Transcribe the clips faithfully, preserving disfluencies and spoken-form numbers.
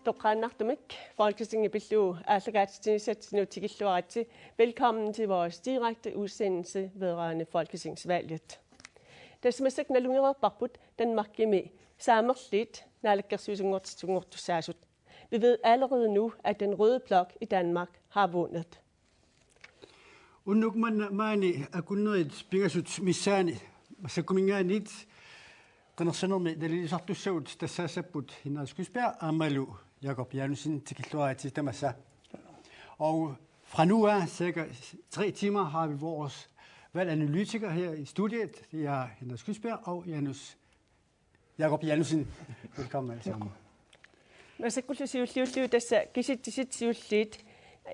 Toqqaannartumik Folketinget pillugu aallakaatitsinissatsinnut tikilluaritsi. Velkommen til vores direkte udsendelse vedrørende folketingsvalget. Tassa massakkut nalunngereerparput Danmarkimi saamerliit naalakkersuisunngortitsisunngortussaasut. Vi ved allerede nu, at den røde blok i Danmark har vundet. Unnuk manna maani akunnerit pingasut missaanni massakkuminngaanniit qinersinermi nalilisartussagut tassaassapput Henrik Skysberg aammalu Jakob Jansen, tikilluaritsi tamassa. Og fra nu af, cirka tre timer, har vi vores valganalytiker her i studiet. Det er Henrik Skysberg og Janus, Jakob Jansen. Velkommen alle sammen. Massakkullu siulliullugu tassa kisitsisit siulliit,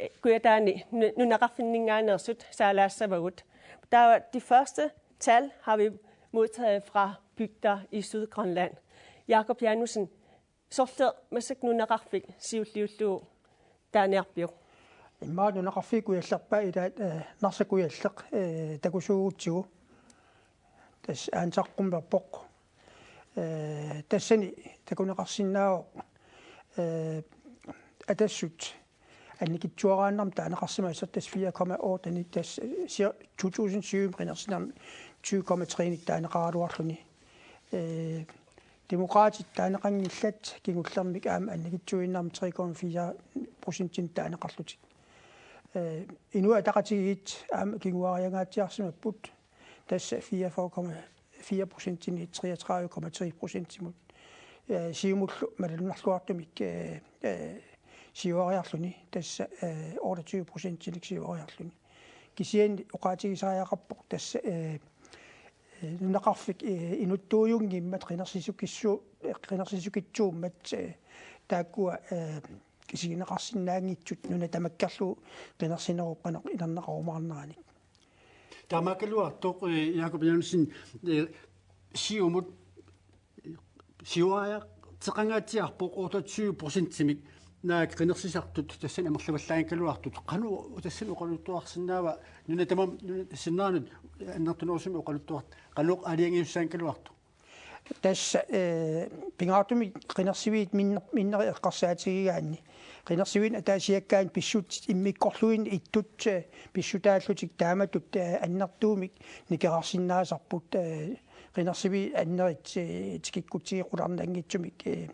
eh, Kujataani nu-, nunaqarfinninngaanneersut saalaassavagut. Der er de første tal har vi modtaget fra bygder i Sydgrønland. Jakob Jansen, sorleq massakkut nunaqarfik siulliullugu taaniarpiuk? Immaqa nunaqarfiit kujallerpaat ilaat, eh, Narsaq kujalleq, eh, takusuugutsigu. Tassa aningaasaqarnerpoq. Eh, tassani takuneqarsinnaavoq, eh, Atassut annikitsuaraannarmik taaneqarsimasoq, tassa fire komma otte-nik, tassa, eh, sia-, to tusind syv qinersinermi tyve komma tre-nik taaneqaraluarluni. Eh, Demokraatit taaneqanngillat kingullermik aamma annikitsuinnarmik tre komma fire procentinik taaneqarlutik. Eh, Inuit Ataqatigiit aamma kinguariangaatsiarsimapput, tassa fireogfyrre komma fire procentinik treogtredive komma tre procentimut. Eh, Siumullu malunnarluartumik, eh, eh, siuariarluni, tassa, eh, otteogtyve procentinik siuariarluni. Kisianni oqaatigisariaqarpoq tassa, eh, eh, nunaqarfik, eh, inuttuujunngimmat qinersisukissu-, eh, qinersisukitsuummat, eh, taakkua, eh, isigineqarsinnaanngitsut nuna tamakkerlugu qinersinerup qanoq inerneqarumaarneranik. Taamaakkaluartoq, eh, Jakob Jansen, eh, Siumut, eh, siuariaqateqangaatsiarpoq otteogtyve procentimik naak qinersisartut tassani amerlavallaanngikkaluartut. Qanoq tassani oqaluttuarsinnaava nuna tamarmi, nuna sinnaanut annertunerusumik oqaluttuart-, qanoq aalajangiussaanngikkaluartoq? Tassa, eh, pingaartumik qinersiviit minner-, minnerit eqqarsaatigigaanni, qinersiviit ataasiakkaanni pissutsit immikkorluinnaq ittut, eh, pissutaallutik taamatut, eh, annertuumik nikerarsinnaasarput, eh, qinersiviit annerit, eh, tikikkutsigu qularnanngitsumik, eh,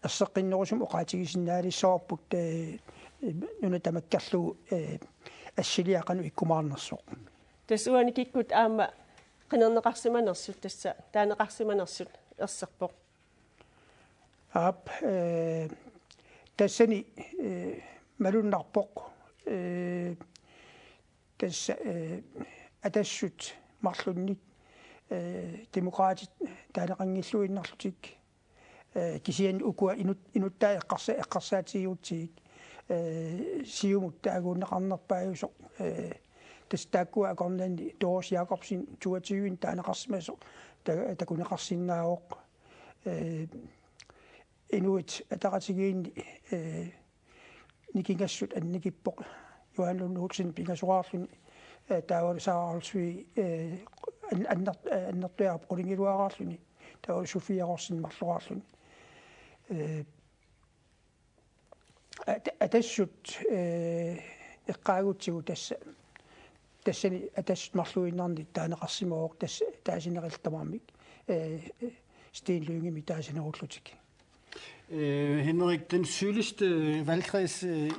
erseqqinnerusumik oqaatigisinnaalissavarput, eh, nuna tamakkerlugu, eh, assiliaq qanoq ikkumaarnersoq. Tassa uani kikkut aamma qinerneqarsimanersut, tassa taaneqarsimanersut erserpoq. Aap, eh, tassani, eh, malunnarpoq, eh, tassa, eh, Atassut marlunnik, eh, Demokraatit taaneqanngilluinnarlutik, eh, kisianni ukua inut-, inuttai eqqarsa-, eqqarsaatigigutsigik, eh, Siumut taaguunneqarnerpaajusoq, eh, tassa taakkua akornanni Doris Jakobsen toogtyve taaneqarsimasoq ta-, takuneqarsinnaavoq. Eh, Inuit Ataqatigiinni, eh, nikingassut annikippoq, Johan Lund Olsen pingasoraarluni, eh, taavalu Sara Olsvig, eh, an-, anner-, eh, annertuiarpoq qulingiluaraarluni, taavalu Sofie Rossen marloraarluni. Eh, At-, Atassut, eh, eqqaagutsigu tassa, tassani Atassut marluinnarnik taaneqarsimavoq, tassa taasineqarlutik tamarmik, eh, Sten Lyngemi taasinerullutik. Øh, Henrik, den sydligste valgkreds, øh,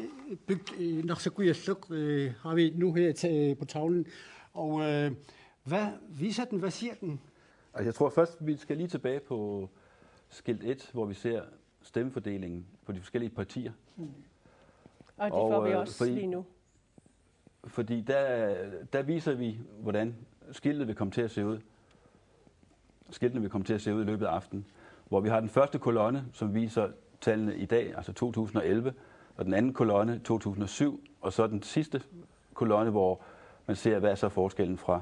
bygd i Narsaq Kujalleq, øh, har vi nu her til, på tavlen. Og, øh, hvad viser den? Hvad siger den? Altså, jeg tror først, vi skal lige tilbage på skilt et, hvor vi ser stemmefordelingen på de forskellige partier. Og det får vi også lige nu. Fordi der, der viser vi, hvordan skiltet vil komme til at se ud. Skiltene vil komme til at se ud i løbet af aftenen. Hvor vi har den første kolonne, som viser tallene i dag, altså to tusind og elleve, og den anden kolonne to tusind og syv, og så den sidste kolonne, hvor man ser, hvad er så forskellen fra,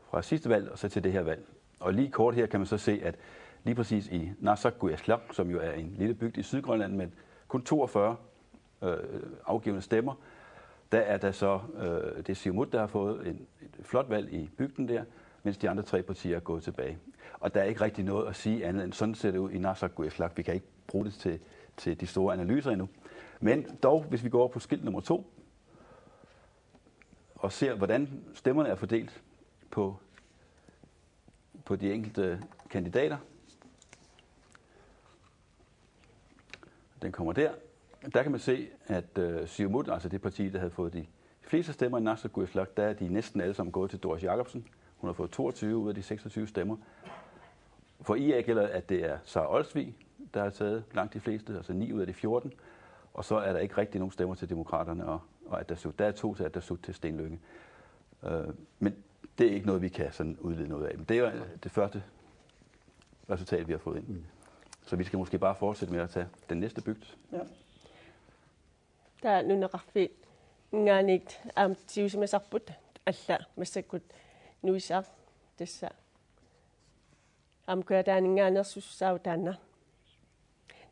fra sidste valg og så til det her valg. Og lige kort her kan man så se, at lige præcis i Narsaq Kujalleq, som jo er en lille bygd i Sydgrønland med kun toogfyrre øh, afgivende stemmer, der er der så, øh, det er Siumut, der har fået en, et flot valg i bygden der, mens de andre tre partier er gået tilbage. Og der er ikke rigtig noget at sige andet end, sådan ser det ud i Narsaq Kujalleq. Vi kan ikke bruge det til, til de store analyser endnu. Men dog, hvis vi går over på skilt nummer to, og ser, hvordan stemmerne er fordelt på, på de enkelte kandidater. Den kommer der. Der kan man se, at øh, Siumut, altså det parti, der havde fået de fleste stemmer i Narsarsuaq, der er de næsten alle sammen gået til Doris Jakobsen. Hun har fået toogtyve ud af de seksogtyve stemmer. For I A gælder, at det er Sara Olsvig, der har taget langt de fleste, altså ni ud af de fjorten. Og så er der ikke rigtig nogen stemmer til Demokraterne og, og Atassut. Der er to til Atassut til Sten Lynge. Øh, men det er ikke noget, vi kan sådan udlede noget af. Men det er jo øh, det første resultat, vi har fået ind. Mm. Så vi skal måske bare fortsætte med at tage den næste bygd. Ja. Taava nunaqarfinngaanniit aamma tigusimasarput, alla massakkut nuisaaq tassa. Aamma Kujataaninngaanneersussaasoq taanna.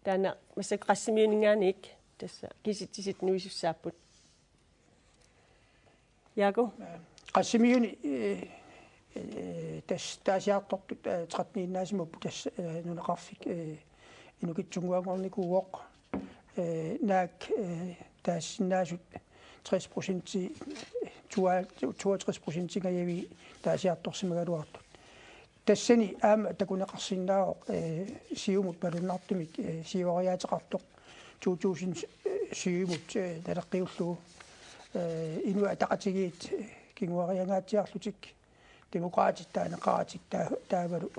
Taanna massakkut Qassimiuninngaanniit tassa kisitsisit nuisussaapput. Jaaku? Qassimiuni, øh, øh, tassa taasiartortut, øh, tretten-iinnaasimavoq tassa, øh, nunaqarfik, øh, Inukitsunnguanngornikuuvoq, øh, naak, øh, taasisinnaasut tres procent, toogtres procentingajavii taasiartorsimagaluartut. Tassani aamma takuneqarsinnaavoq, øh, Siumut malunnartumik, øh, siuariaateqartoq to tusind syvimut, øh, naleqqiullugu, øh, Inuit Ataqatigiit, øh, kinguariangaatsiarlutik, Demokraatit taaneqaratik taa-, taavalu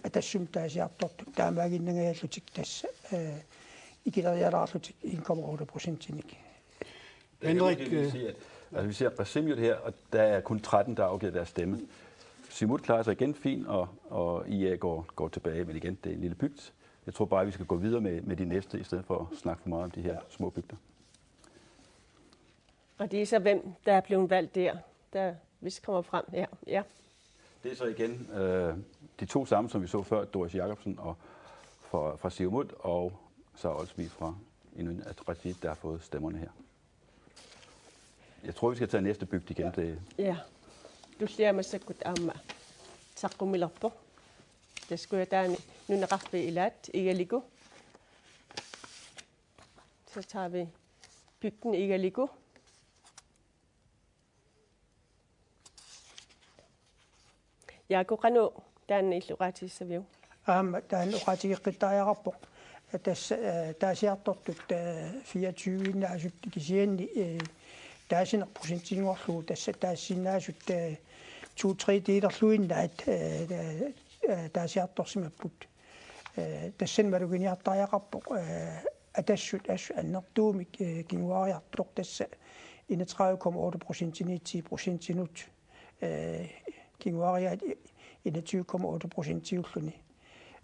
Atassumik taasiartortut taamaaginnangajallutik tassa, øh, ikilerialaarlutik en komma otte procentinik. Henrik, øh, altså, vi ser Qassimiut her, og der er kun tretten, der har afgivet deres stemme. Siumut klarer sig igen fint, og, og I A går, går tilbage, men igen, det er en lille bygd. Jeg tror bare, vi skal gå videre med, med de næste, i stedet for at snakke for meget om de her små bygder. Og det er så, hvem der er blevet valgt der, der vist kommer frem. Ja, ja. Det er så igen øh, de to samme, som vi så før, Doris Jakobsen og fra, fra Siumut, og Sara Olsvig fra Inuit Ataqatigiit, der har fået stemmerne her. Jeg tror, vi skal tage næste bygd igen. Ja. Det Ja. Tullia massakkut aamma saqqummilerpoq. Tassa Kujataani nunaqarfiit ilaat Igaliku. Så tager vi bygden Igaliku. Jaaku, qanoq taanna illit oqaatigissaviuk? Aamma taanna oqaatigeqqittariaqarpoq. Tassa, øh, taasiartortut, øh, fireogtyve-innaasut kisianni, øh, taasineq procentinngorlugu tassa taasisinnaasut, øh, to tredjedelerluinnaat, øh, øh, øh, taasiartorsimapput. Øh, tassani maluginiartariaqarpoq, øh, Atassut assut annertuumik, øh, kinguariartoq tassa enogtredive komma otte procentiniit ti procentinut, øh, kinguariaat enogtyve komma otte procentiulluni.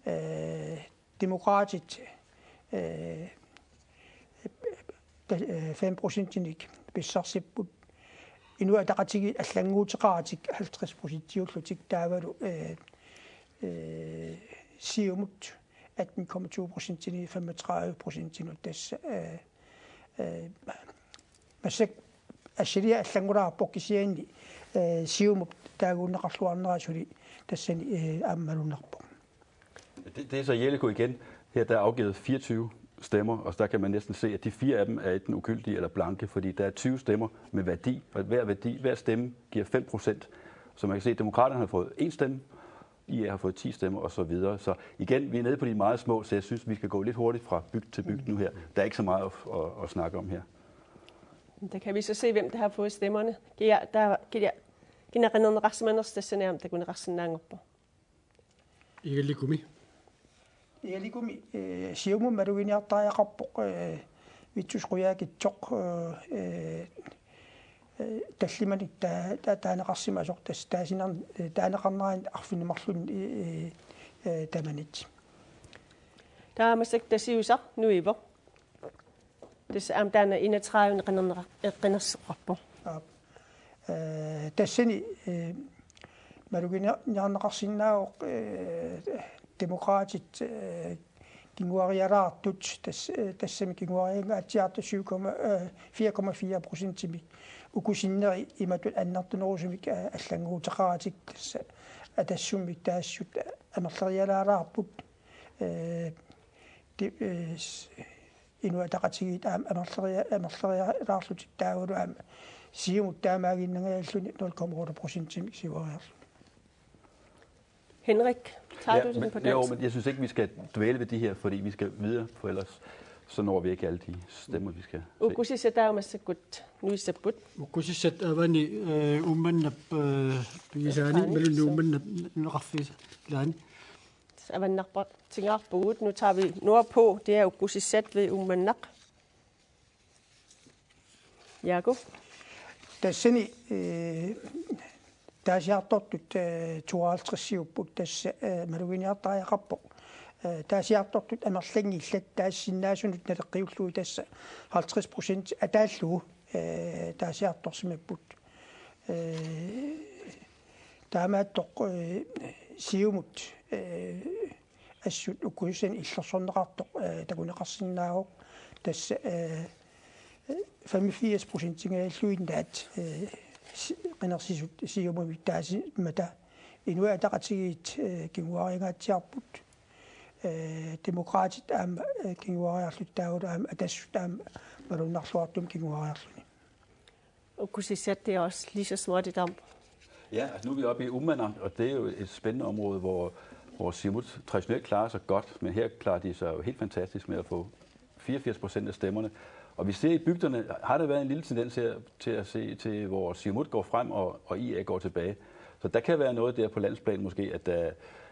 Øh, Demokraatit, øh, ta-, øh, fem procentinik pissarsipput. Inuit Ataqatigiit allannguuteqaratik halvtreds procentiullutik taavalu, øh, øh, Siumut atten komma to procentini femogtredive procentinut tassa, øh, øh, massakkut assiliaq allanngulaarpoq kisianni, øh, Siumup taaguunneqarluarnera suli tassani, øh, aamma malunnarpoq. Det, det er så Jelliku igen. Her der er afgivet fireogtyve stemmer, og der kan man næsten se, at de fire af dem er enten ukyldige eller blanke, fordi der er tyve stemmer med værdi, og hver, værdi, hver stemme giver fem procent. Så man kan se, at Demokraterne har fået en stemme, I A har fået ti stemmer og så videre. Så igen, vi er nede på de meget små, så jeg synes, vi skal gå lidt hurtigt fra bygd til bygd nu her. Der er ikke så meget at, at, at snakke om her. Der kan vi så se, hvem der har fået stemmerne. Kina, der, kina, kina qinnerneqarsimanersoq tassani aamma takuneqarsinnaanngorpoq. Igalikumi. Igalikumi, øh, Siumut maluginiartariaqarpoq, øh, Vittus Qujaukitsoq, øh, øh, øh, tallimanik ta-, ta-, taaneqarsimasoq tassa taasinar-, øh, taaneqarneranik arfineq-marlunnik, øh, øh, tamanit. Taava massakkut Tasiusaq nuivoq. Tassa aamma taanna enogtredive qinnerneqa-, øh, qinnerseqqaarpoq. Aap. Øh, tassani, øh, maluginiarneqarsinnaavoq, øh, Demokraatit, øh, kinguarialaartut, tas-, øh, tassami kinguariangaatsiartut syv komma, øh, fire komma fire procentimik. Uku sinneri imatut annertunerusumik, øh, allannguuteqaratik tassa Atassummik taassut amerlerialaalaarput. Øh, det, øh, s-, Inuit Ataqatigiit aamma amerleria-, amerlerialaarlutik taavalu aamma Siumut taamaaginnangajalluni nul komma otte procentimik siuariarluni. Henrik, tager Ja, du den men, på jo, dansk? Men jeg synes ikke, vi skal dvæle ved de her, fordi vi skal videre, for ellers så når vi ikke alle de stemmer, vi skal se. Ukkusissat taava massakkut nuissapput. Ukkusissat avani, øh, Uummannap, øh, pigisaani, Eqqaani, Malunni så. Uummannap nunaqarfigisaani. Avannarpartingaarpugut, nu tager vi nordpå, det er Ukkusissat ved Uummannaq. Jakob? Tassani, øh, taasiartortut, øh, tooghalvtreds siupput tassa, øh, maluginiartariaqarpoq. Øh, taasiartortut amerlanngillat taasinnaasunut naleqqiullugu tassa halvtreds procent ataallugu, øh, taasiartorsimapput. Øh, taamaattoq, øh, Siumut, øh, assut ukkusissani illersorneqartoq, øh, takuneqarsinnaavoq. Tassa, øh, femogfirs procentingajalluinnaat, øh, si-, qinersisut Siumumi taasimmata. Inuit Ataqatigiit, øh, kinguariangaatsiarput. Øh, Demokraatit aamma, øh, kinguariarlutik taavalu aamma Atassut aamma malunnarluartumik kinguariarluni. Ukkusissat, det er også lige så småt i damp. Ja, altså nu er vi oppe i Uummannaq, og det er jo et spændende område, hvor, hvor Siumut traditionelt klarer sig godt, men her klarer de sig jo helt fantastisk med at få fireogfirs procent af stemmerne. Og vi ser i bygderne, har der været en lille tendens her til at se til, hvor Siumut går frem, og, og I A går tilbage. Så der kan være noget der på landsplan måske, at der,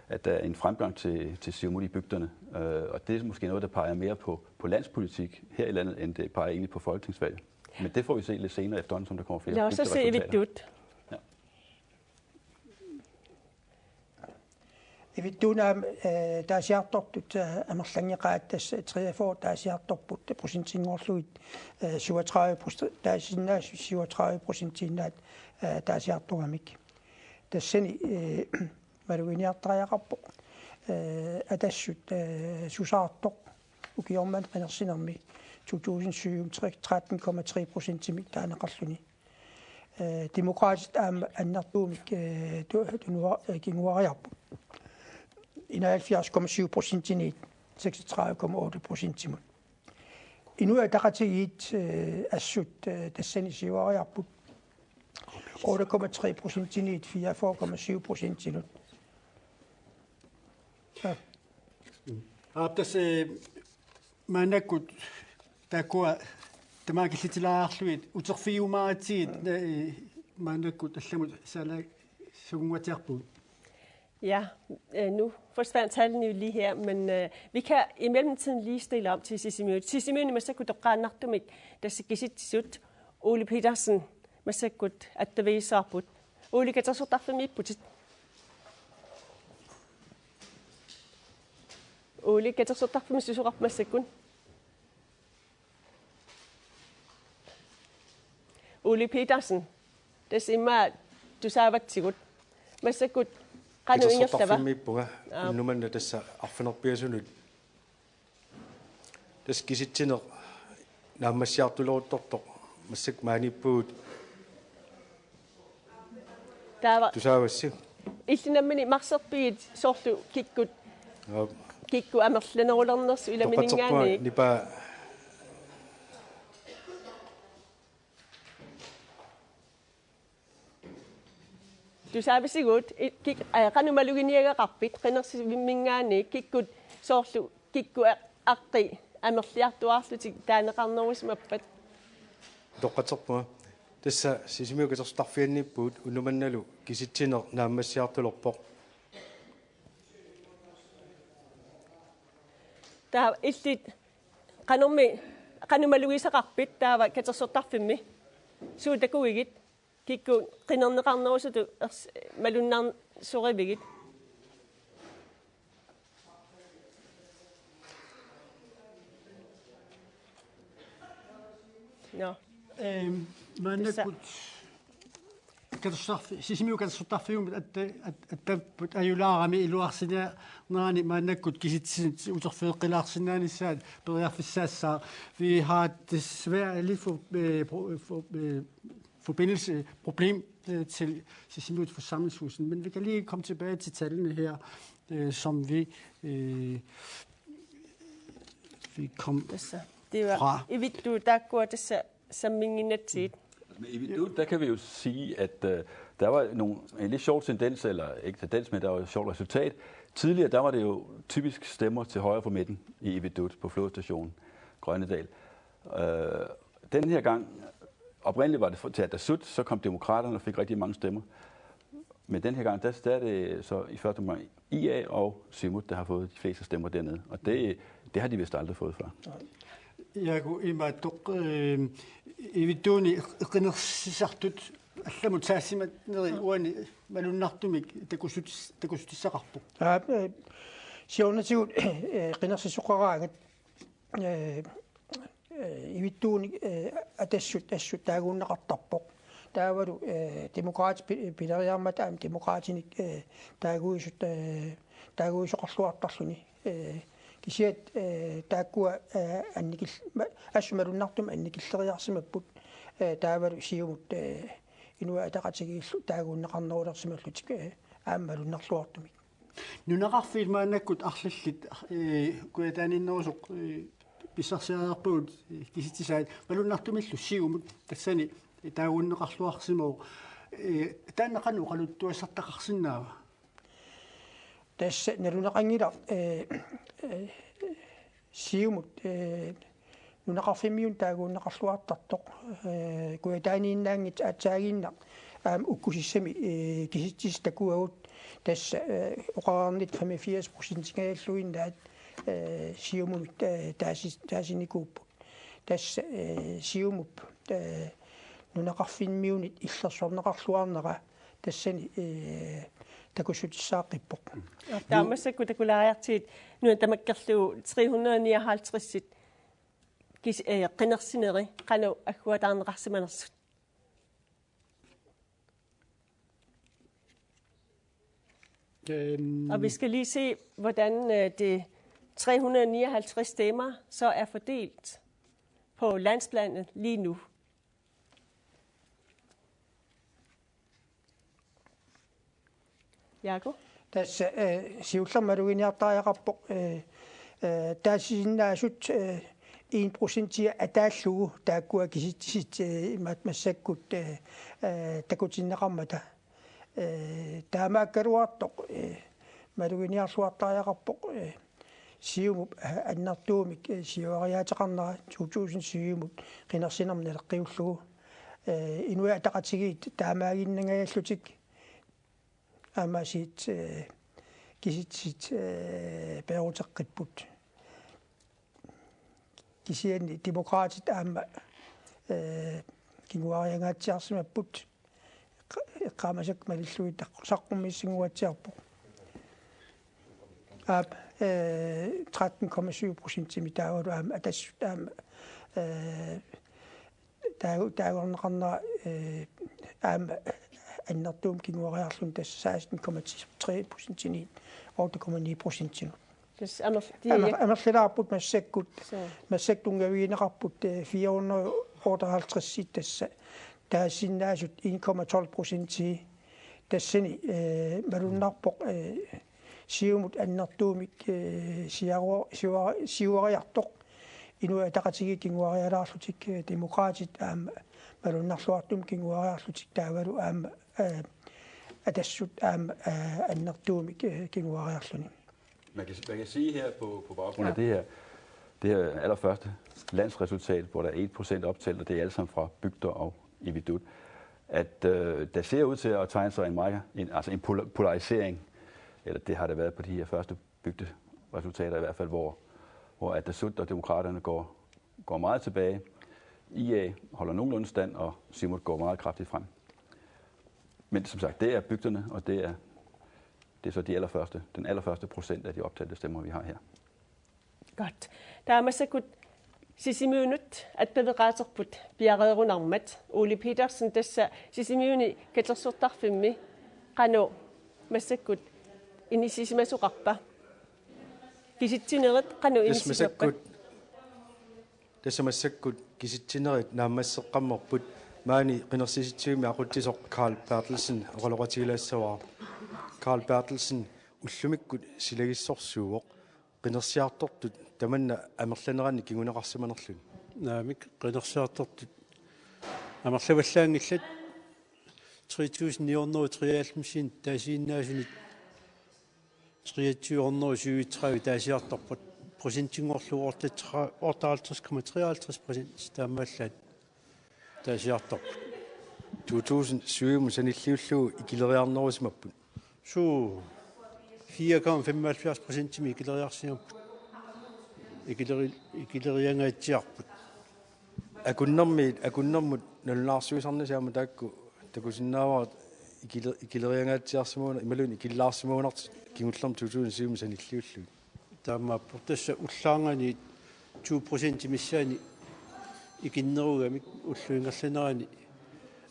at der er en fremgang til, til Siumut i bygderne. Øh, og det er måske noget, der peger mere på, på landspolitik her i landet, end det peger egentlig på folketingsvalg. Men det får vi se lidt senere efterhånden, som der kommer flere Lad os så se, bygderesultater. Vitut. Ivittuunaam, øh, taasiartortut, øh, amerlanngeqaat tassa treogfyrre taasiartorput procentinngorlugit, øh, syvogtredive procent, taasinnaasut syvogtredive procentiinnaat, øh, taasiartugamik. Tassani, øh, maluginiartariaqarpoq. Øh, Atassut, øh, susaartoq ukioq manna qinersinermi to tusind syv, tretten komma tre procentimik taaneqarluni. Øh, Demokraatit aamma annertuumik, øh, tu-, tunua-, øh, kinguariarput. Enoghalvfjerds komma syv procentiniit seksogtredive komma otte procentimut. Inuit Ataqatigiit, øh, assut, øh, tassani siuariarput otte komma tre procentiniit fireogfyrre komma syv procentinut. Ja. Aap, tassa, øh, maannakkut taakkua tamaat killitilaarlugit uterfigiumaaratsigit, øh, maannakkut allamut saalaat sukunnguatsiarpugut. Ja, øh, nu forsvandt tallene jo lige her, men øh, vi kan i mellemtiden lige stille om til Sisimiut. Sisimiuni massakkut toqqaannartumik tassa kisitsisut. Ole Petersen, massakkut attavigissavarput. Ole, katersortarfimmiipputit? Ole, katersortarfimmi susoqarpa massakkut? Ole Petersen, tassa immaqa tusaavatsigut. Massakkut qanoq ingerlava? Katersortarfimmiippunga. Aap. Unnuk manna tassa arfineq-pingasunut. Tassa kisitsineq naammassiartuleruttortoq. Massakkut maaniippugut. Taava tusaavassi. Illit nammineq marserpigit soorlu kikkut, aap, kikkut amerlanerulernersut ilamininngaanniit? Toqaterpunga nipaa. Tusaavisigut, i-, kik-, aa, qanoq maluginiagaqarpit, qinersivimminngaanniit, kikkut soorlu, kikkut a-, aqqi amerliartuaarlutik taaneqarnerusimappat? Toqaterpunga. Tassa Sisimiut katersortarfianniippugut, unnuk mannalu kisitsineq naammassiartulerpoq. Taava illit qanormi, qanoq malugisaqarpit taava katersortarfimmi? Suut takuigit? Kikkut qinerneqarnerusutut ers-, malunnarsorivigit? Nå. Øhm, maannakkut katersortarfi-, Sisimiut katersortarfiummut atta-, at-, attapput ajulaarami iluarsinerani maannakkut kisitsisit uterfigeqqilaarsinnaanissaat periarfissaassaaq. Vi har desværre lige for, øh, pro-, for, øh, forbindelse, problem, øh, til Sisimiut forsamlingshusene, men vi kan lige komme tilbage til tallene her, øh, som vi, øh, vi kom. Tassa. Det var Fra. Ivittuut taakkua tassa samminnginnatsigit. Med Ivittuut, der kan vi jo sige, at øh, der var nogle, en lidt sjov tendens, eller ikke tendens, men der var et sjovt resultat. Tidligere, der var det jo typisk stemmer til højre for midten i Ivittuut på flådestationen Grønnedal. Øh, den her gang, oprindeligt var det for- til Atassut, så kom Demokraterne og fik rigtig mange stemmer. Men den her gang, der, der er det så i første omgang I A og Siumut, der har fået de fleste stemmer dernede. Og det, det har de vist aldrig fået før. Jaaku imaattoq, eh, Ivittuuni qinersisartut allamut saassimanneri uani malunnartumik takussut- takussutissaqarpoq. Aa, eh, siornatigut, eh, qinersisoqaraangat, eh, eh, Ivittuuni, eh, Atassut assut taaguunneqartarpoq. Taavalu, eh, Demokraatit pi- pileriarmata aamma Demokraatinik, eh, taaguisut, eh, taaguisoqarluartarluni. Eh, kisiat, eh, taakkua, eh, annikil- ma- assut malunnartumik annikilleriarsimapput, eh, taavalu Siumut, eh, Inuit Ataqatigiillu taaguunneqarnerulersimallutik, eh, aamma malunnarluartumik. Nunaqarfiit maannakkut arlallit, eh, Kujataaniinnerusoq, eh, pissarsiariarpagut, eh, kisitsisaat malunnartumillu Siumut tassani taaguunneqarluarsimavoq. Eh, taanna qanoq oqaluttuassartaqarsinnaava? Tassa naluneqanngilaq, eh, eh, Siumut, eh, nunaqarfimmiunut taaguunneqarluartartoq, eh, Kujataaniinnaanngitsoq aatsaaginnaq aamma ukkusissami, eh, kisitsisit takuagut tassa, eh, oqarnittut femogfirs procentingajalluinnaat, eh, Siumumit, eh, taasi- taasinikuupput. Tassa, eh, Siumup, eh, nunaqarfimmiunit illersorneqarluarnera tassani, eh, takussutissaaqqippoq. Taava massakkut takulaariartigit nuna tamakkerlugu tre hundrede nioghalvtreds kis- eh, qinersineri qanoq agguataarneqarsimanersut. Øhm, og vi skal lige se, hvordan øh, det tre hundrede nioghalvtreds stemmer så er fordelt på landsplannet lige nu. Jakob? Tassa, eh, siullermik maluginiartariaqarpoq, eh, eh, taasisinnaasut, eh, en procentia ataallugu taakkua kisitsisit, eh, imaat massakkut, eh, eh, takutinneqarmata. Eh, taamaakkaluartoq, eh, maluginiarluartariaqarpoq, eh, Siumup, eh, annertuumik, eh, siuariaateqarnera to tusind syvimut qinersinermut naleqqiullugu. Eh, Inuit Ataqatigiit taamaaginnangajallutik aamma siit, eh, kisitsisit, eh, peeruteqqipput. Kisianni Demokraatit aamma, eh, kinguariangaatsiarsimapput. Eqqa- eqqaamasakka malillugit taq- saqqummiussinnguatsiarpoq. Aap, eh, tretten komma syv procentimik taavalu aamma Atassut aamma, eh, taagu- taagorneqarnera, eh, aamma annertuumik kinguariarluni tassa seksten komma tre procentiniit otte komma ni procentinut. Tassa amer- de er Amer- ikke- Amerlilaarput massakkut, Så. Massakkut tunngavigineqarput, eh, fire hundrede og otteoghalvtreds tassa. Taasisinnaasut en komma tolv procentii. Tassani, eh, malunnarpoq, eh, Siumut annertuumik, eh, siaru- siua- siuariartoq. Inuit Ataqatigiit kinguarialaarlutik, eh, Demokraatit aamma malunnarluartumik kinguariarlutik taavalu aamma, eh, Atassut aamma, eh, annertuumik, eh, kinguariarluni. Man kan, man kan sige her på, på baggrund af det her, det her allerførste landsresultat, hvor der er et procent optalt, og det er alle sammen fra bygder og Ivittuut, at øh, der ser ud til at tegne sig en meget, en, altså en pola- polarisering, eller det har der været på de her første bygderesultater i hvert fald, hvor, hvor Atassut og Demokraterne går, går meget tilbage. I A holder nogenlunde stand, og Siumut går meget kraftigt frem. Men som sagt, det er bygderne, og det er, det er så de allerførste, den allerførste procent af de optalte stemmer, vi har her. Godt. Taava massakkut Sisimiunut attaveqaaterput piareerunarmat. Ole Petersen, tassa Sisimiuni katersortarfimmi qanoq massakkut inissisimasoqarpa? Kisitsinerit qanoq Tassa inissisippat? Massakkut, tassa massakkut kisitsinerit naammasseqqammerput, maani qinersisitsivimmi aqutsisoq Karl Berthelsen oqaloqatigilaassavara. Karl Berthelsen ullumikkut silagissorsuuvoq. qinersiartortut tamanna amerlanerannik kinguneqarsimanerluni? Naamik, qinersiartortut amerlavallaanngillat, tre tusind ni hundrede og treoghalvfems taasiinnaasunik treogtyve hundrede og syvogtredive taasiartorput, procentinngorlugu otteoghalvtreds komma treoghalvtreds procent taamaallaat taasiartorput. To tusind syv sanilliullugu ikileriarnerusimapput. Suu, fire komma femoghalvfjerds procentimik ikileriarsimapput. Ikileri-, ikileriangaatsiarput. Akunnermi, akunnermut nalunaarsuisarnasi aamma taakku takusinnaavara ikile-, ikileriangaatsiarsimagunartut imaluunniit ikillaarsimagunartut kingullermik to tusind syv sanilliullugit. Taamaappoq, tassa ullaarnganiit to procent missaani ikinnerugamik ullup ingerlanerani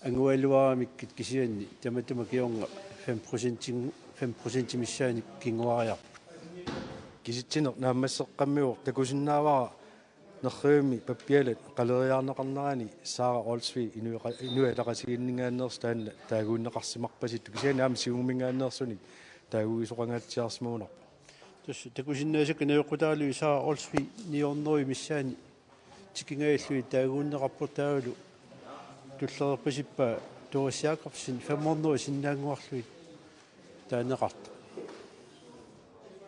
angugaluaramikkit, kisianni tamatuma kingorna fem procent, fem procent missaani kinguariarput. Kisitsineq naammasseqqammivoq, takusinnaavara nerrivimmi pappialat qaleriaarneqarnerani Sara Olsvig Inuit-, Inuit Ataqatigiinninngaanneersoq taanna taaguunneqarsimarpasittoq, kisianni aamma Siumuminngaanneersunik taaguisoqangaatsiarsimagunarpoq. Tassa takusinnaasakka najoqqutaalui Sara Olsvig ni hundrede missaani tikingajallugu taaguunneqarpoq, taavalu tulleriippasippaa Doris Jakobsen fem hundrede sinnaannguarlugit taaneqartoq.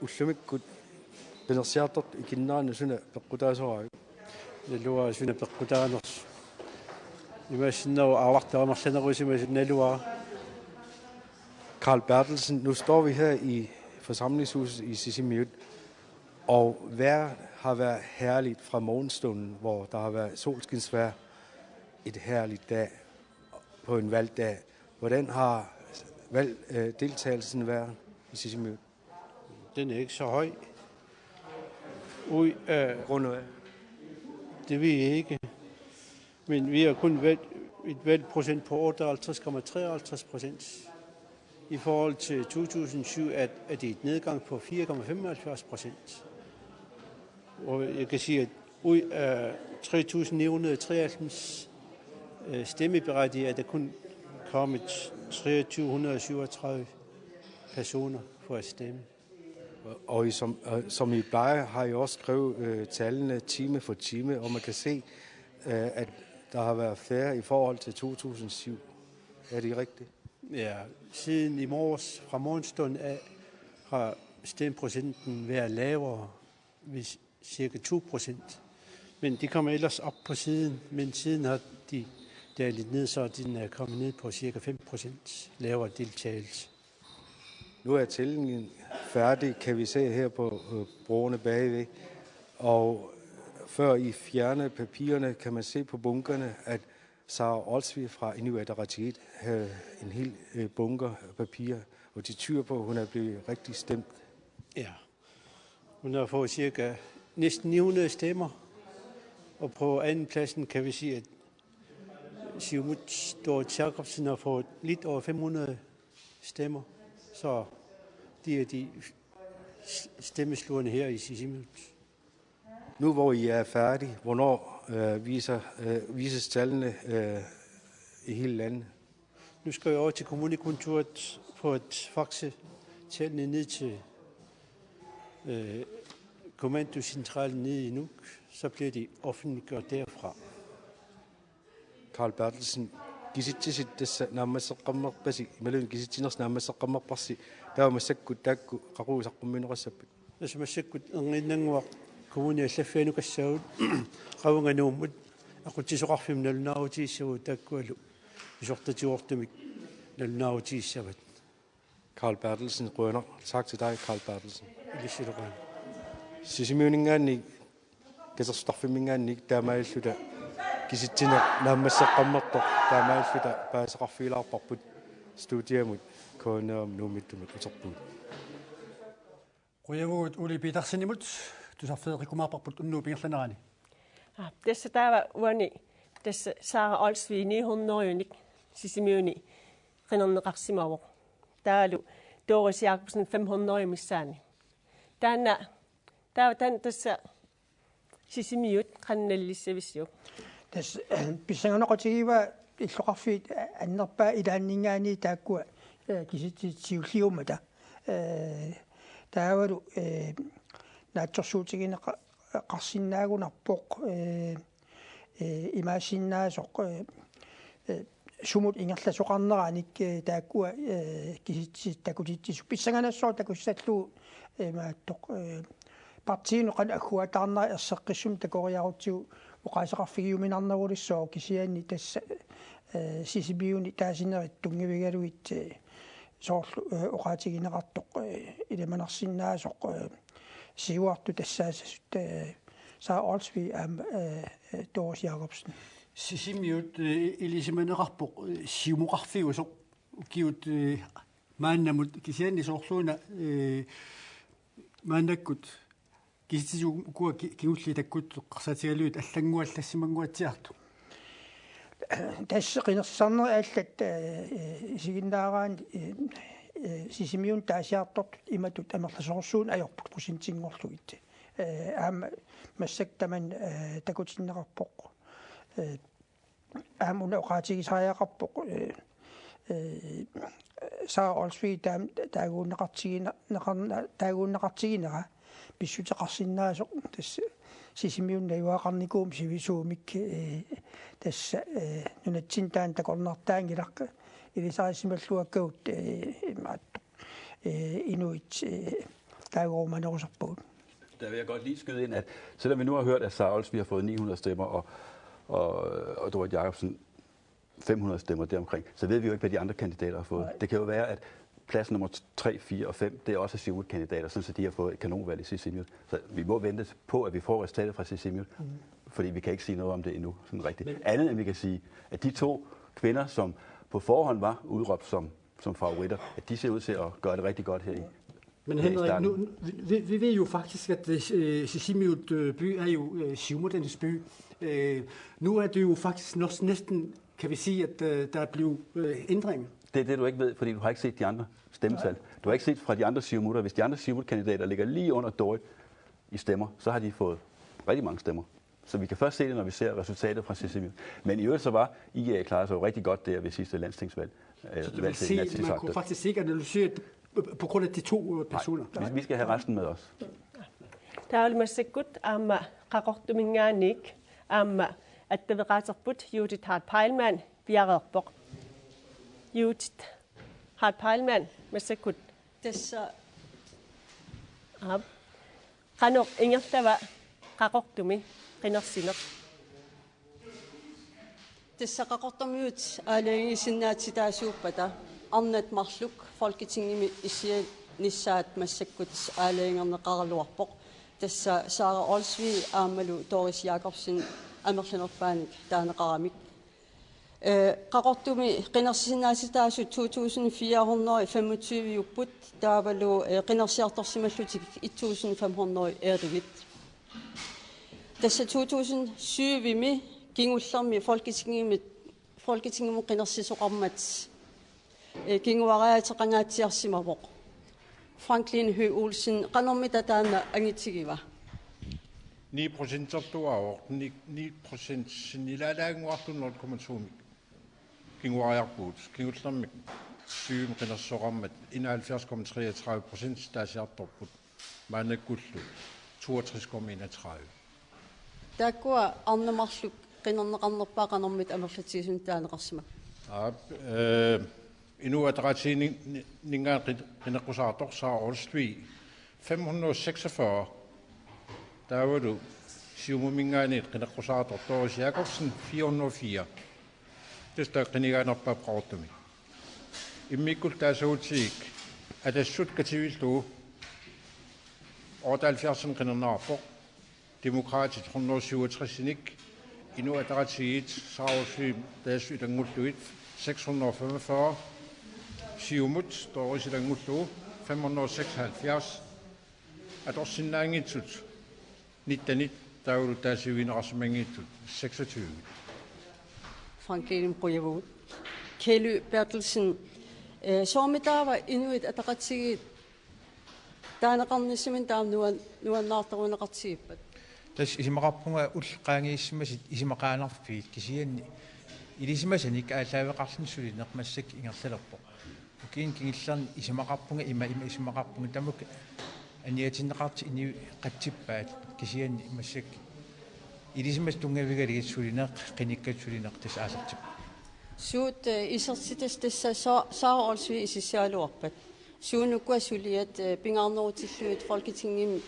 Ullumikkut qinersiartortut ikinnerannut suna peqqutaasoraajuk? Naluara suna peqqutaanersoq. Imaassinnaavoq aavartaramarlanerusimasut, naluara. Karl Berthelsen, nu står vi her i forsamlingshuset i Sisimiut, og vejret har været herligt fra morgenstunden, hvor der har været solskinsvejr, et herligt dag på en valgdag. Hvordan har valg, øh, deltagelsen været i Sisimiut? Den er ikke så høj. Ud af, Grundet af? Det ved jeg ikke. Men vi har kun valgt et valgprocent på otteoghalvtreds komma treoghalvtreds procent. I forhold til to tusind syv er, er det et nedgang på fire komma femoghalvfjerds procent. Og jeg kan sige, at ud af tre tusind ni hundrede og treoghalvfems, øh, stemmeberettigede, er der kun kommet tre tusind tre hundrede og syvogtredive personer for at stemme. Og I, som, øh, som I plejer, har I også skrevet, øh, tallene time for time, og man kan se, øh, at der har været færre i forhold til to tusind syv. Er det rigtigt? Ja, siden i morges fra morgenstunden af har stemmeprocenten været lavere, hvis cirka to procent. Men de kommer ellers op på siden, men siden har de dalet ned, så den er kommet ned på cirka fem procent lavere deltagelse. Nu er tællingen færdig, kan vi se her på, øh, bordene bagved. Og før I fjerner papirerne, kan man se på bunkerne, at Sara Olsvig fra Inuit Ataqatigiit havde en hel, øh, bunke papir, og det tyder på, at hun er blevet rigtig stemt. Ja. Hun har fået cirka næsten ni hundrede stemmer, og på andenpladsen kan vi sige, at Siumut Doris Jakobsen har fået lidt over fem hundrede stemmer. Så de er de s-, stemmeslugerne her i Sisimiut. Nu hvor I er færdige, hvornår, øh, viser, øh, vises tallene, øh, i hele landet? Nu skal jeg over til kommunekontoret for at faxe tallene ned til, øh, kommandocentralen nede i Nuuk, så bliver de offentliggjort derfra. Karl Berthelsen, kisitsisit tassa naammasseqqammerpasi, imaluunniit kisitsinersi naammasseqqammerparsi, taava massakkut taakku qaqugu saqqummiunneqassappit? Tassa massakkut erniinnannguaq kommuni allaffianukassaagut, qavunga Nuummut aqutsisoqarfimmut nalunaarutigissavagut, taakkualu pisortatigoortumik nalunaarutigissavaat. Karl Berthelsen, qujanaq. Tak til dig, Karl Berthelsen. Ilissilu qujanaq. Sisimiuninngaanniit, katersortarfimminngaanniit taamaalilluta kisitsineq naammasseqqammertoq taamaalilluta paasisaqarfigilaarparput, studiamut K N R-mut Nuummiittumut uterpugut. Qujavugut Ole Petersenimut, tusarfeeqqikkumaarparput unnuup ingerlanerani. Aa, tassa taava uani tassa Sara Olsvig ni hundrede-unik Sisimiuni qinerneqarsimavoq. Taavalu Doris Jakobsen fem hundrede missaani. Taanna, taava taanna tassa Sisimiut qanoq nalilissavissiuk? Tassa, eh, pissanganaqatigiiva illoqarfiit annerpaat ilaanninngaanniit taakkua, eh, kisitsisit siulliummata. Eh, taavalu, eh, naatsorsuutigineqarsinnaagunarpoq, ee, ee, imaassinnaavoq, ee, ee, sumut ingerlasoqarneranik, ee, taakkua, ee, kisitsisit takutitsisut. Pissanganassaaq takussallugu, ee, imaattoq, ee, partiinut qanoq agguataarnera erseqqissumik takoriarutsigu oqaaseqarfigiuminarnerulissaaq, kisianni tassa, ee, Sisimiuni taasinerit tunngavigalugit, ee, soorlu, ee, oqaatigineqartoq, ee, ilimanarsinnaasoq, ee, siuartut tassaassasut, ee, Sara Olsvig aamma, ee, ee, Doris Jakobsen. Sisimiut, ee, ilisimaneqarpoq, ee, siumoqarfiusoq ukiut, ee, maannamut, kisianni soorluuna, ee, maannakkut kisitsisit ukua ki-, kingulliit takkuttoq eqqarsaatigalugit allannguallassimanguatsiartut. Tassa qinersisarnerit allat, ee, ee, isiginnaaraanni, ee, ee, Sisimiuni taasiartortut imatut amerlasoorsuuneq ajorput procentinngorlugit. Ee, aamma massakkut tamanna, ee, takutinneqarpoq. Ee, aamma una oqaatigisariaqarpoq, ee, ee, Sara Olsvig taam-, taaguunneqartigina-, neqarna-, taaguunneqartiginera pissuteqarsinnaasoq tassa Sisimiuni najugaqarnikuummat sivisuumik, ee, tassa, ee, nunatsinni taanna takornartaanngilaq, ilisarisimalluakkagut, ee, imaattoq, ee, inuit, ee, taaguumanerusarpagut. Der vil jeg godt lige skyde ind, at selvom vi nu har hørt, at Sara Olsvig har fået ni hundrede stemmer, og, og, og Doris Jakobsen fem hundrede stemmer deromkring, så ved vi jo ikke, hvad de andre kandidater har fået. Nej. Det kan jo være, at plads nummer tre, fire og fem, det er også Siumut-kandidater, sådan så de har fået et kanonvalg i Sisimiut. Så vi må vente på, at vi får resultatet fra Sisimiut, mm, fordi vi kan ikke sige noget om det endnu, sådan rigtigt. Men andet end vi kan sige, at de to kvinder, som på forhånd var udråbt som, som favoritter, at de ser ud til at gøre det rigtig godt her i, men her i Henrik, starten. Nu, nu, vi, vi, vi ved jo faktisk, at øh, Sisimiut øh, by er jo øh, Siumuternes by. Øh, nu er det jo faktisk også næsten, kan vi sige, at øh, der er blevet øh, ændringer. Det er det, du ikke ved, fordi du har ikke set de andre stemmetal. Nej. Du har ikke set fra de andre Siumutter. Hvis de andre Siumut-kandidater ligger lige under Dorit i stemmer, så har de fået rigtig mange stemmer. Så vi kan først se det, når vi ser resultatet fra Sisimiut. Men i øvrigt så var I A klaret sig jo rigtig godt der ved sidste landstingsvalg. Øh, så det vil sige, man kunne faktisk ikke analysere det på grund af de to øh, personer. Nej, vi, vi skal have resten med os. Taava massakkut aamma Qaqortuminngaanniit aamma attaveqaaterput Judith Hart Peilmann piareerpoq. Judith Hart Peilmann, massakkut. Tassa. Aap. Qanoq ingerlava Qaqortumi qinersineq? Tassa Qaqortumiut aalajangiisinnaatitaasuuppata arnat marluk Folketingimi issianissaat massakkut aalajangerneqaraluarpoq. Tassa Sara Olsvig aammalu Doris Jakobsen amerlanerpaanik taaneqaramik. Øh, Qaqortumi qinersisinnaatitaasut to tusind fire hundrede femogtyve-upput, taavalu øh, qinersiartorsimallutik et tusind fem hundrede eerivit. Tassa to tusind syv-imi kingullermi Folketingimi, Folketingimut qinersisoqarmat øh, kinguariaateqangaatsiarsimavoq. Franklin Høegh Olsen, qanormita taanna angitigiva? Ni procentertuaavoq, ni, ni procent sinnilaalaannguartut nul komma to-mik kinguariarpugut. Kingullermik syvimi qinersisoqarmat enoghalvfjerds komma treogtredive procent taasiartorput. Maannakkullu toogtres komma enogtredive. Taakkua arnat marluk qinerneqarnerpaat qanormita amerlatigisunik taaneqarsimapput? Aap, øh, Inuit Ataqatigiinni-, ni-, -ninngaanniit qi-, qineqqusaartoq Sara Olsvig fem hundrede og seksogfyrre. Taavalu Siumuminngaanniit qineqqusaartoq Doris Jakobsen fire hundrede og fire. Tassa qinigaanerpaat Qaqortumi. Immikkut taasagutsigik Atassut kativillugu otteoghalvfjerds qinerneqarpoq. Demokraatit hundrede syvogtres-inik, Inuit Ataqatigiit Sara Olsvigip Atassut ilanngullugit seks hundrede og femogfyrre, Siumut Doris ilanngullugu fem hundrede og seksoghalvfjerds, atorsinnaanngitsut nittenit taavalu taasiuineqarsimanngitsut seksogtyve. Frank Jensen, qujavugut. Kelly Berthelsen, øh, soormitaava Inuit Ataqatigiit taaneqarnissaminnut taama nuan-, nuannaartoruneqartigippat? Tassa isumaqarpunga ullut qaangiissimasut isumaqaannarfiit, kisianni ilisimasanik aallaaveqarluni sulineq massakkut ingerlalerpoq. Ukiuni kingullerni isumaqarpunga ima, ima isumaqarpunga, tamakku Aniatinneqartut inuit qatsippaat kisianni massakkut ilisimasat tunngavigalugit sulineq, qinikkat sulineq tassa aallartippoq. Suut, eh, isertitat tassa Sa-, Sara Olsvig isissagaluarpat. Suunuku suliat, eh, pingaarnerutillugit Folketingimi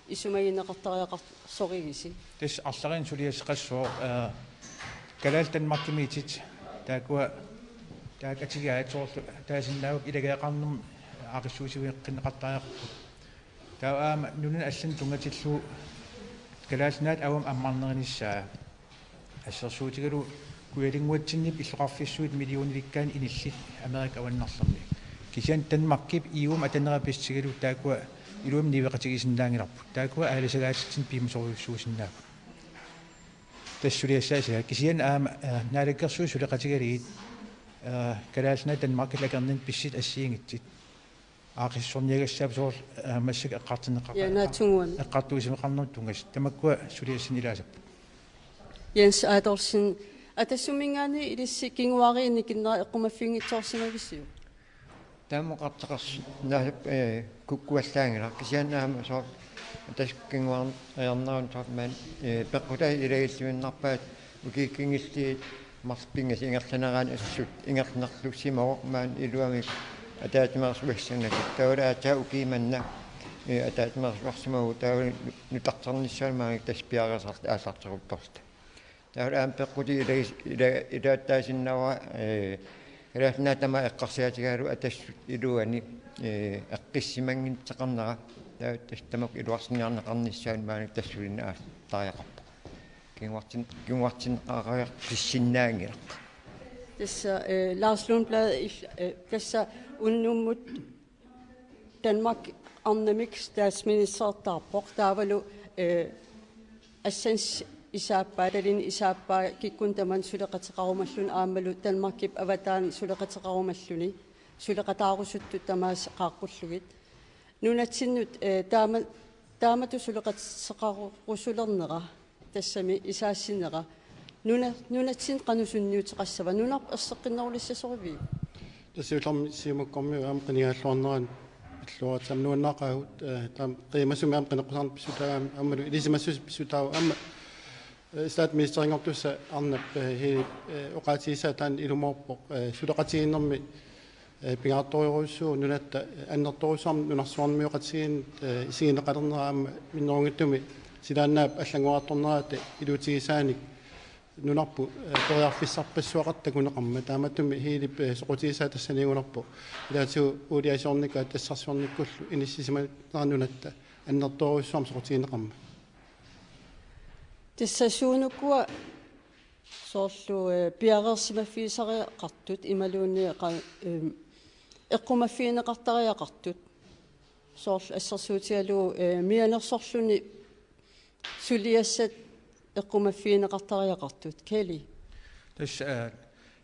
isumagineqartariaqarsorigisi? Tassa arlalinnik suliasseqassaaq, eh, Kalaallit Danmarkimiittut taakkua taakku atugaat soorlu taasinnaavakka ilageeqarnermi aaqqissuussivigeqqinneqartariaqarput. Taava aamma nunanut allanut tunngatillugu Kalaallit Nunaat avammut ammarnerinissaa. Assersuutigalugu Kujalannguatsinnip illoqarfissuit millionilikkaanni inillit Amerikap avannarlerni. Kisianni Danmarkip E U-mut atanera pissutigalugu taakkua iluamik niueqatigisinnaanngilarput. Taakkua aalisagaatitsinnut piumasorujussuusinnaapput. Tassa suliassaassaaq. Kisianni aamma, eh, naalakkersuisut suleqatigalugit, eh, Kalaallit Nunaat Danmarkillu akornanni pissutsit assigiinngitsut aaqqissuussorniagassaapput soorlu, eh, massakkut eqqartorneqar-, Ja, naatsunnguamik. Eqqartuussisoqarnermut tunngasut. Tamakkua suliassanik ilaassapput. Jens Adolfsen, Atassumminngaanniit ilissi kinguaariinni kinnerit eqqumaffiginngitsoorsimavisiuk? Taama oqartoqarsinnaassapput, eh, kukkuallaanngilaq, kisianni aamma soorlu Atassut kinguaarinerani soorlu maani, eh, peqqutaasut ilagilluinnarpaat ukiut kingulliit marluk pingasut ingerlaneranni assut ingerlanerlussimavoq maani iluamik ataatsimeersuassanakku. Taavalu aatsaat ukiup manna, eh, ataatsimeersuarsimavugut, taavalu nu-, nutarternissaanut maani tassa piareersarluta aallarteruttorluta. Taavalu aamma peqqutit ila-, ila-, ilaattaasinnaavara, eh, Kalaallit Nunaat tamaat eqqarsaatigalugu Atassut iluani, eh, eqqissimannginneqarnera. Taava tassa tamakku iluarsinnarneqarnissaanut maani tassa sulineq aallartariaqarpoq. Kinguartin-, kinguartinneqareersinnaanngilaq. Tassa, eh, Lars Lundblad, il-, eh, tassa unnummut Danmark arnamik statsministertaarpoq taavalu, eh, assanis isaappaa, Atalini isaappaa kikkunnut tamanut suleqateqarumalluni aammalu Danmarkip avataani suleqateqarumalluni suleqataarusuttut tamaasa qaaqqullugit. Nunatsinnut, eh, taama-, taamatut suleqateqarusulernera tassami isaassinera nuna-, nunatsinni qanoq sunniuteqassava, nunarput erseqqinnerulissasoriviuk? Tassa siullermik Siumukkormiut aamma qinigaalluarneranut pilluaritsi aamma nuannaaqaagut, eh, taama qiimasumik aamma qineqqusaarneq pissutaavoq aamma, aammalu ilisimassuseq pissutaavoq aamma, eh, statsministerinngortussaq arnap, eh, Heli, eh, oqaatigissaa taanna ilumoorpoq, eh, suleqatigiinnermi eh, pingaartorujussuuvoq nunatta, eh, annertoorujussuarmik nunarsuarmioqatigiinneq, eh, isigineqalernera aamma minnerunngitsumik silaannaap allanngoriartornerata iluatigisaanik nunarput, eh, periarfissarpassuaqartoq takuneqarmat. Taamaattumik Helip, eh, soqutigisaa tassaniigunarpoq. Ilaatigut uuliasiornikuuaat tassarsiornikkullu inissisimanera nunatta annertoorujussuarmik soqutigineqarmat. Tassa suunukua soorlu, eh, piareersimaffigisariaqartut imaluunniit qa-, em, eqqumaffigineqartariaqartut. Soorlu assersuutigalugu, eh, mianersorluni suliassat eqqumaffigineqartariaqartut. Kelly. Tassa, eh,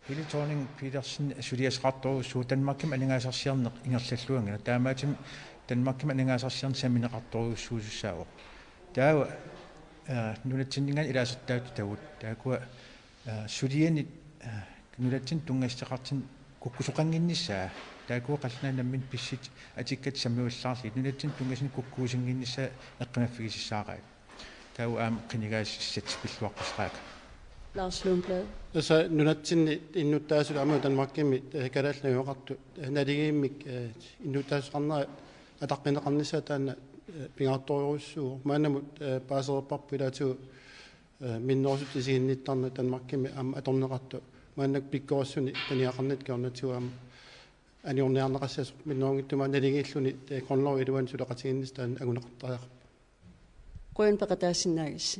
Helle Thorning-Petersen suliassaqartorujussuuvoq Danmarkimi aningaasarsiorneq ingerlalluanngilaq. Taamaattumik Danmarkimi aningaasarsiorneq sammineqartorujussuusussaavoq. Taava, eh, nunatsinninngaanniit ilaasortaatut taakku, taakkua, eh, sulianik, eh, nunatsinnut tunngassuteqartunik kukkusoqannginnissaa, taakkua qallunaat namminneq pissutsit atikkatit sammivallaarlugit nunatsinnut tunngasunik kukkuusinnginnissaa eqqumaffigisassaaqaat. Taava aamma qinigaassatsip pilluaqqusaqaanga. Lars Lundblad. Tassa nunatsinni innuttaasut aamma Danmarkimi, eh, kalaallit najugaqartut, eh, naligiimmik, eh, innuttaasoqarnera ataqqinneqarnissaa taanna, eh, pingaartorujussuuvoq. Maannamut, eh, paasereerparput ilaatigut, eh, minnerusutut isiginnittarneq Danmarkimi aamma atorneqartoq. Maannakkut pikkorissuni taniaqarnittoq kingornatigut aamma anigorniarneqassasoq minnerunngitsumik naligiilluni, eh, grundlovi iluani suleqatigiinnissaq taanna anguneqartariaqarpoq. Qujanaq peqataasinnaagassi.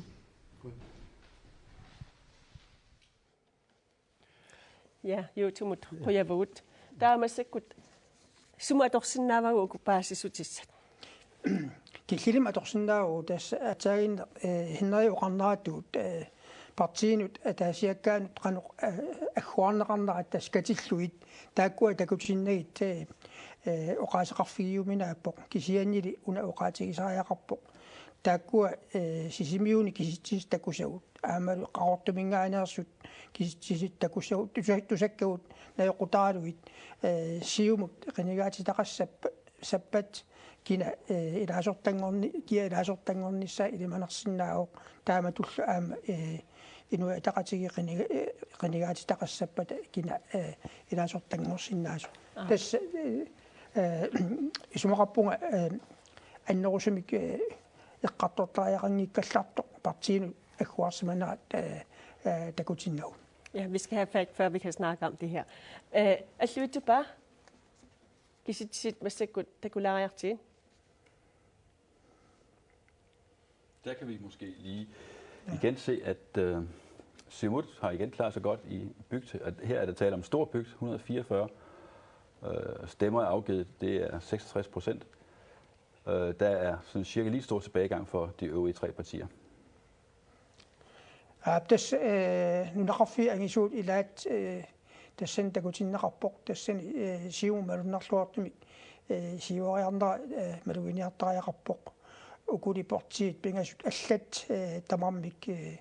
Ja, Juutumut qujavugut. Taava massakkut sumut atorsinnaavagut uku paasissutissat? Killilimmik atorsinnaavagut tassa aatsaannguaq, eh, Henrik oqarneratut, eh, partiinut ataasiakkaanut qanoq, eh, agguarneqarnerat tassa katillugit taakkua takutinnagit, eh, eh, oqaaseqarfigiuminaappoq, kisiannili una oqaatigisariaqarpoq. Taakkua, eh, Sisimiuni kisitsisit takusagut, aammalu Qaqortuminngaanneersut kisitsisit takusagut, tusa-, tusakkagut najoqqutaralugit, eh, Siumut qinigaatitaqassap-, sappat kina, eh, ilaasortanngorni-, kia ilaasortanngornissaa ilimanarsinnaavoq, taamatullu aamma, eh, Inuit Ataqatigiit qiniga-, eh, qinigaatitaqassappata kina, eh, ilaasortanngorsinnaasoq. Aa. Tassa, eh, eh, isumaqarpunga, eh, annerusumik, eh, eqqartortariaqanngikkallartoq partiinut agguarsimanerat, eh, eh, takutinnagu. Ja, vi skal have fat, før vi kan snakke om det her. Øh, Alluitsup Paa, kisitsisit massakkut takulaariartigit? Der kan vi måske lige igen se, at øh, Siumut har igen klaret sig godt i bygd. Og her er der tale om stor bygd, hundrede og fireogfyrre øh, stemmer er afgivet. Det er seksogtres procent. Øh, der er sådan cirka lige stor tilbagegang for de øvrige tre partier. Aap, tassa, eh, nunaqarfiit angisuut ilaat, eh, tassani takutinneqarpoq, tassani, eh, Siumut malunnarluartumik, eh, siuariarnera, eh, maluginiartariaqarpoq. Ukuli partiit pingasut allat, eh, tamarmik, eh,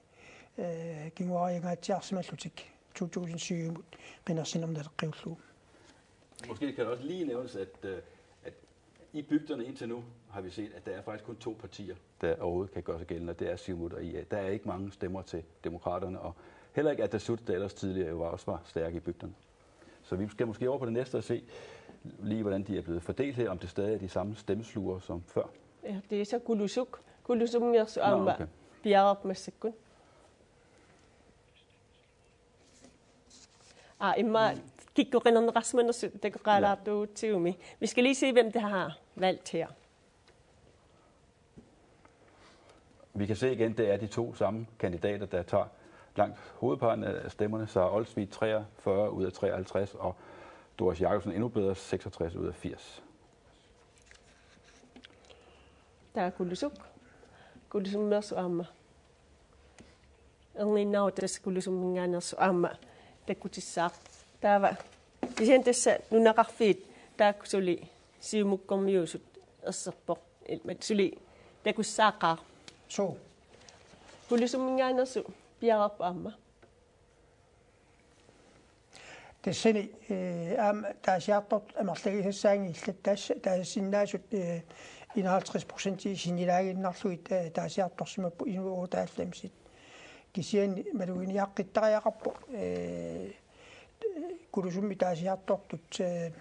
eh, kinguariangaatsiarsimallutik to tusind syvimut qinersinermut naleqqiullugu. Måske kan det også lige nævnes, at, øh, at i bygderne indtil nu har vi set, at der er faktisk kun to partier, der overhovedet kan gøre sig gældende, og det er Siumut og I A. Der er ikke mange stemmer til Demokraterne, og heller ikke Atassut, der ellers tidligere jo var, også var stærke i bygderne. Så vi skal måske over på det næste og se lige, hvordan de er blevet fordelt her, om det stadig er de samme stemmeslugere som før. Ja, det er så Kulusuk. Kulusummiorsu aamma Okay. Piarap massakkut. Ah, imma kikkut qinerneqarsimanersut takoqqaalaartuutsigumi. Vi skal lige se, hvem det har valgt her. Vi kan se igen, det er de to samme kandidater, der tager langt hovedparten af stemmerne. Sara Olsvig treogfyrre ud af treoghalvtreds, og Doris Jakobsen endnu bedre, seksogtres ud af firs. Taava Kulusuk. Kulusummiorsu aamma. Erniinnarutta tassa Kulusumminngaanneersoq aamma takkutissaaq. Taava kisianni tassa nunaqarfiit taakku suli Siumukkormiusut erserpoq. Ilmat suli takussaaqaaq. Suu. Kulusumminngaanneersoq Piarap aamma. Tassani, eh, aamma taasiartortut amerlagisassaanngillat, tassa taasisinnaasut, eh, enoghalvtreds procent sinilaaginnarlugit, eh, taasiartorsimapput inuuguutaallamisit. Kisianni maluginiaqqittariaqarpoq, eh, Kulusummi taasiartortut, eh,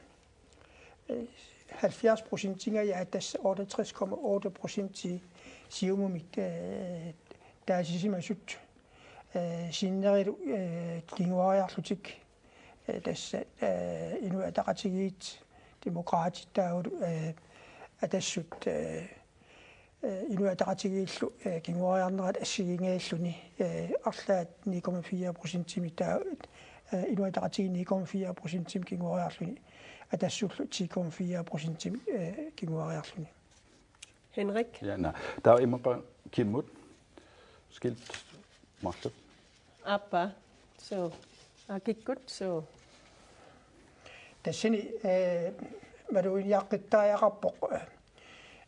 eh, halvfjerds procentingajaat, tassa otteogtres komma otte procent Siumumit, eh, taasisimasut, eh, sinnerilu, eh, kinguariarlutik, eh, tassa, eh, Inuit Ataqatigiit, Demokraatit taavalu, eh, Atassut, eh, eh, Inuit Ataqatigiillu, eh, kinguariarnerat assigiinngajalluni, eh, arlaat ni komma fire procentimik taa-, eh, Inuit Ataqatigiit ni komma fire procentimik kinguariarluni, Atassullu ti komma fire procentimik, eh, kinguariarluni. Henrik? Ja, nej. Der er jo imod Kimmut. Skilt. Martha. Aappa. Suu. Aa, kikkut. Suu. Tassani, eh, maluginiaqqittariaqarpoq,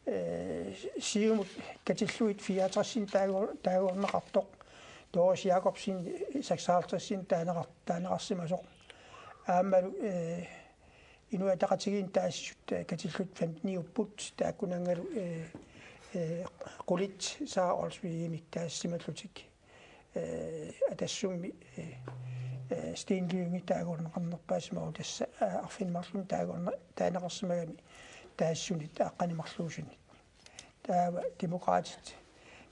eh, Siumut katillugit fireogtres taagu-, taaguneqartoq. Doris Jakobsen seksoghalvtreds taaneqar-, taaneqarsimasoq. Aammalu, eh, Inuit Ataqatigiinni taasisut, eh, katillugit femteniupput, taakkunanngalu, eh, eh, qulit Sara Olsvigimik taasisimallutik. Eh, Atassummi, eh, eh, Steen Lynge taaguneqarnerpaasimavoq, tassa, eh, arfineq-marlunnik taaguneq-, taaneqarsimagami taasisuni aaqqani marluusuni. Taava Demokraatit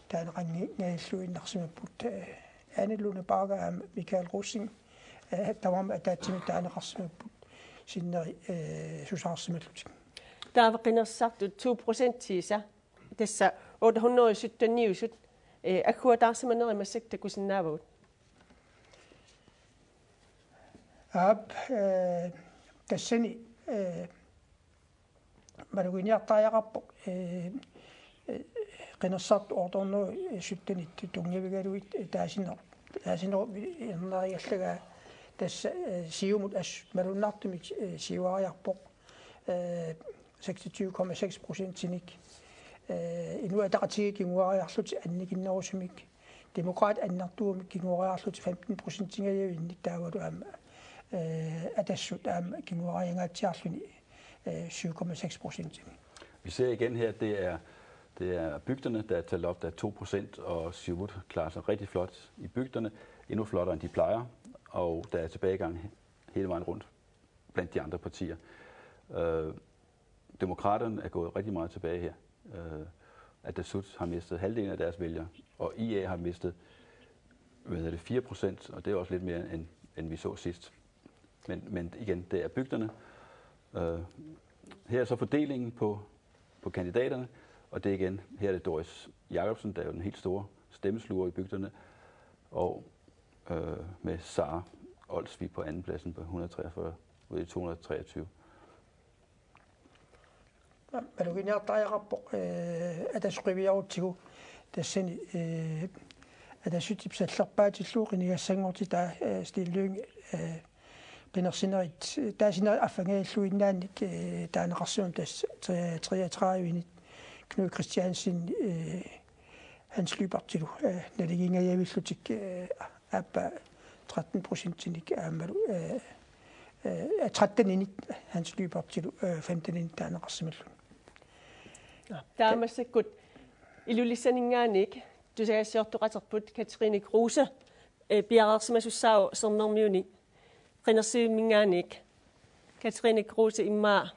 taaneqanngi-, ngalluinnarsimapput, eh, Ane Luna Bagger aamma Michael Rosing, eh, tamarmik ataatsimik taaneqarsimapput sinneri, eh, susaarsimallutik. Taava qinersisartut to procentiisa. Tassa otte hundrede og sytten niusut, eh, agguataarsimanerit massakkut takusinnaavagut. Aap, eh, tassani, eh, maluginiartariaqarpoq, eh, eh, qinersisartut otte hundrede og sytten tunngavigalugit, eh, taasiner-, taasinerup ernerigallagaat, tassa, eh, Siumut assut malunnartumik, eh, siuariarpoq, eh, seksogtyve komma seks procentinik, eh, Inuit Ataqatigiit kinguariarlutik annikinnerusumik, Demokraatit annertuumik kinguariarlutik femten procentingajavinnik taavalu aamma, eh, Atassut aamma kinguariangaatsiarluni, eh, syv komma seks procentinik. vi ser igen her, det er, det er bygderne, der er talt op, der er to procent, og Siumut klarer sig rigtig flot i bygderne, endnu flottere, end de plejer, og der er tilbagegang he- hele vejen rundt blandt de andre partier. Øh, Demokraterne er gået rigtig meget tilbage her. Øh, Atassut har mistet halvdelen af deres vælgere, og I A har mistet, hvad hedder det, fire procent, og det er også lidt mere, end, end vi så sidst. Men, men igen, det er bygderne. Øh, her er så fordelingen på, på kandidaterne, og det er igen, her er det Doris Jakobsen, der er jo den helt store stemmesluger i bygderne, og øh, med Sara Olsvig på andenpladsen på hundrede treogfyrre ud af to hundrede treogtyve. Maluginiartariaqarpoq, eh, Atassut qiviarutsigu tassani, eh, Atassutip sallerpaatillugu qinigassanngortitaa, eh, Stine Lynge, eh, qinersinerit, taasinerit affangajalluinnaannik, eh, taaneqarsimammat tassa tre- treogtredive-nik Knud Kristiansen, eh, Hans Lybertilu, eh, naligiingajavillutik, eh, aappaa tretten procentinik aammalu, eh, eh, tretten-inik Hans Lybertilu, eh, femten-inik taaneqarsimalluni. Taava massakkut Ilulissaninngaanniit tusagassiortoqaterput Katrine Kruse, eh, piareersimasussaavoq Sermermiuni qinersivimminngaanniit. Katrine Kruse immaqa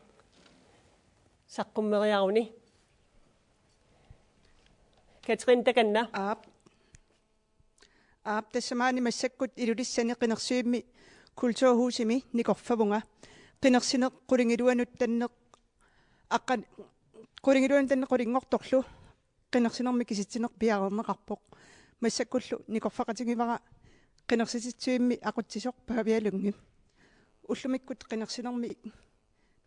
saqqummeriaruni. Katrine, takanna. Aap. Aap, tassa maani massakkut Ilulissani qinersivimmi kulturhusimi nikorfavunga. Qinersineq qulingiluanut tanneq aqqan-, qulingiluanut tanneq qulinngortorlu qinersinermi kisitsineq piareerneqarpoq. Massakkullu nikorfaqatigivara qinersisitsivimmi aqutsisoq Pavia Lynge. Ullumikkut qinersinermi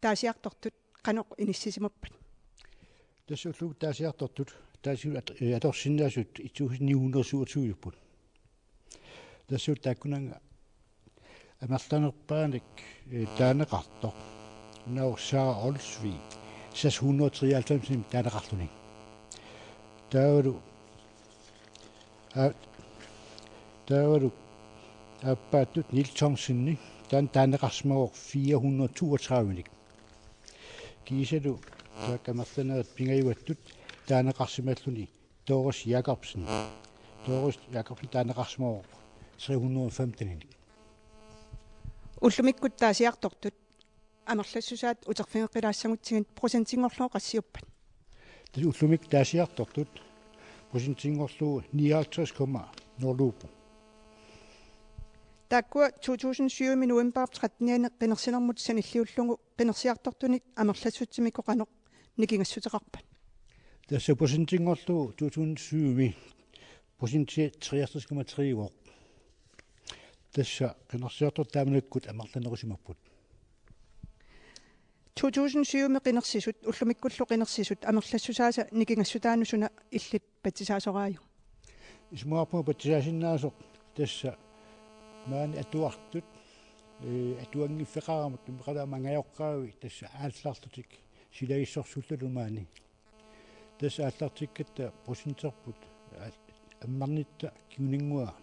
taasiartortut qanoq inissisimappat? Tassa ullumikkut taasiartortut, taasigut at-, eh, atorsinnaasut et tusind ni hundrede syvogtyve-upput. Tassa taakkunannga amerlanerpaanik, eh, taaneqartoq. Una Sara Olsvig, seks hundrede treoghalvfems taaneqarluni. Taavalu, a-, taavalu aappaattut Niels Thomsen, taanna taaneqarsimavoq fire hundrede toogtredive-nik. Kiisalu taakku amerlanerit pingajuattut taaneqarsimalluni Doris Jakobsen. Doris Jakobsen taaneqarsimavoq tre hundrede femten-inik. Ullumikkut taasiartortut amerlassusaat uterfigeqqilaassagutsigit procentinngorlugu qassiuppat? Tassa ullumikkut taasiartortut procentinngorlugu nioghalvtreds komma nul-upput. Taakkua to tusind syv-mi november tretten-iani qinersinermut sanilliullugu qinersiartortunit amerlassutsimikkut qanoq nikingassuteqarpat? Tassa procentinngorlugu to tusind syv-mi procenti treogtres komma tre-voq. Tassa qinersiartortut taamanikkut amerlanerusimapput. To tusind syv-mi qinersisut, ullumikkullu qinersisut, amerlassusaasa nikingassutaanut suna illit patsisaasoraajuk? Isumaqarpunga patsisaasinnaasoq tassa maani atuartut, eh, atuanngiffeqaramik, immiqalaama angajoqqaavi tassa aallarlutik silagissorsuullutalu maani. Tassa aallartikkatta procenterput, a-, ammarnitta kinguninnguaq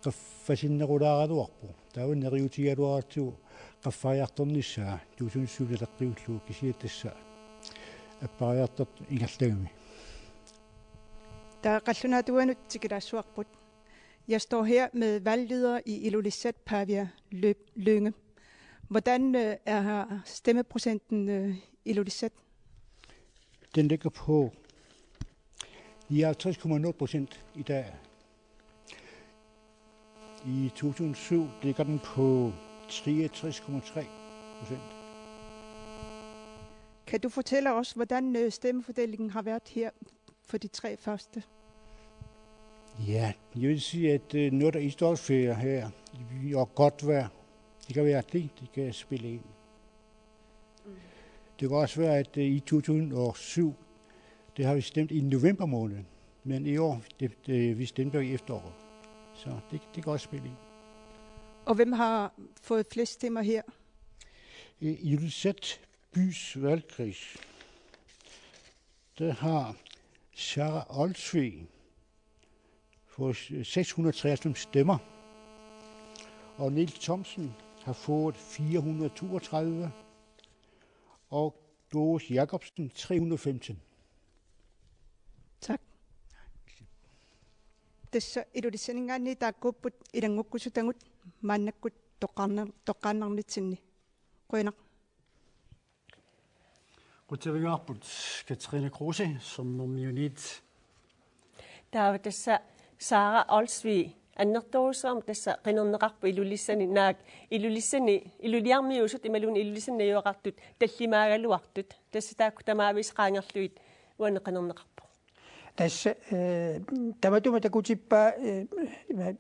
qaffasinnerulaaraluarpoq. Taava neriuutigigaluaratsigu qaffariartornissaa to tusind syv naleqqiullugu, kisianni tassa appariartortoq ingerlagami. Taava qallunaatuanut tikilaassuarput. Jeg står her med valgleder i Ilulissat, Pavia Lø-, Lynge. Hvordan, øh, er stemmeprocenten, øh, Ilulissat? Den ligger på nioghalvtreds komma nul procent i dag. I to tusind syv ligger den på treogtres komma tre procent. Kan du fortælle os, hvordan, øh, stemmefordelingen har været her for de tre første? Ja, jeg vil sige, at, øh, noget, der er stort ferie her, vi har godt vejr. Det kan være det, det kan spille ind. Det kan også være, at, øh, i to tusind og syv, det har vi stemt i november måned, men i år, det, det, vi stemte i efteråret. Så det, det kan også spille ind. Og hvem har fået flest stemmer her? I Ilulissat bys valgkreds, der har Sara Olsvig fået seks hundrede treoghalvfems stemmer, og Niels Thomsen har fået fire hundrede toogtredive, og Doris Jakobsen, tre hundrede og femten. Tak. Tassa Ilulissaninngaanniit taakkuupput ilanngukkusutagut maannakkut toqqaarnar-, toqqaannarnitsinni. Qujanaq. Qutsavigaarput Katrine Kruse, Sermermiunit. Taava tassa Sara Olsvig annertoorujussuarmik tassa qinerneqarpoq Ilulissani, naak Ilulissani, iluliarmiuusut imaluunniit Ilulissani najugaqartut tallimaagaluartut. Tassa taakku tamaavisa qaangerlugit uani qinerneqarpoq. Tassa, eh, tamatuma takutippaa, eh, ima,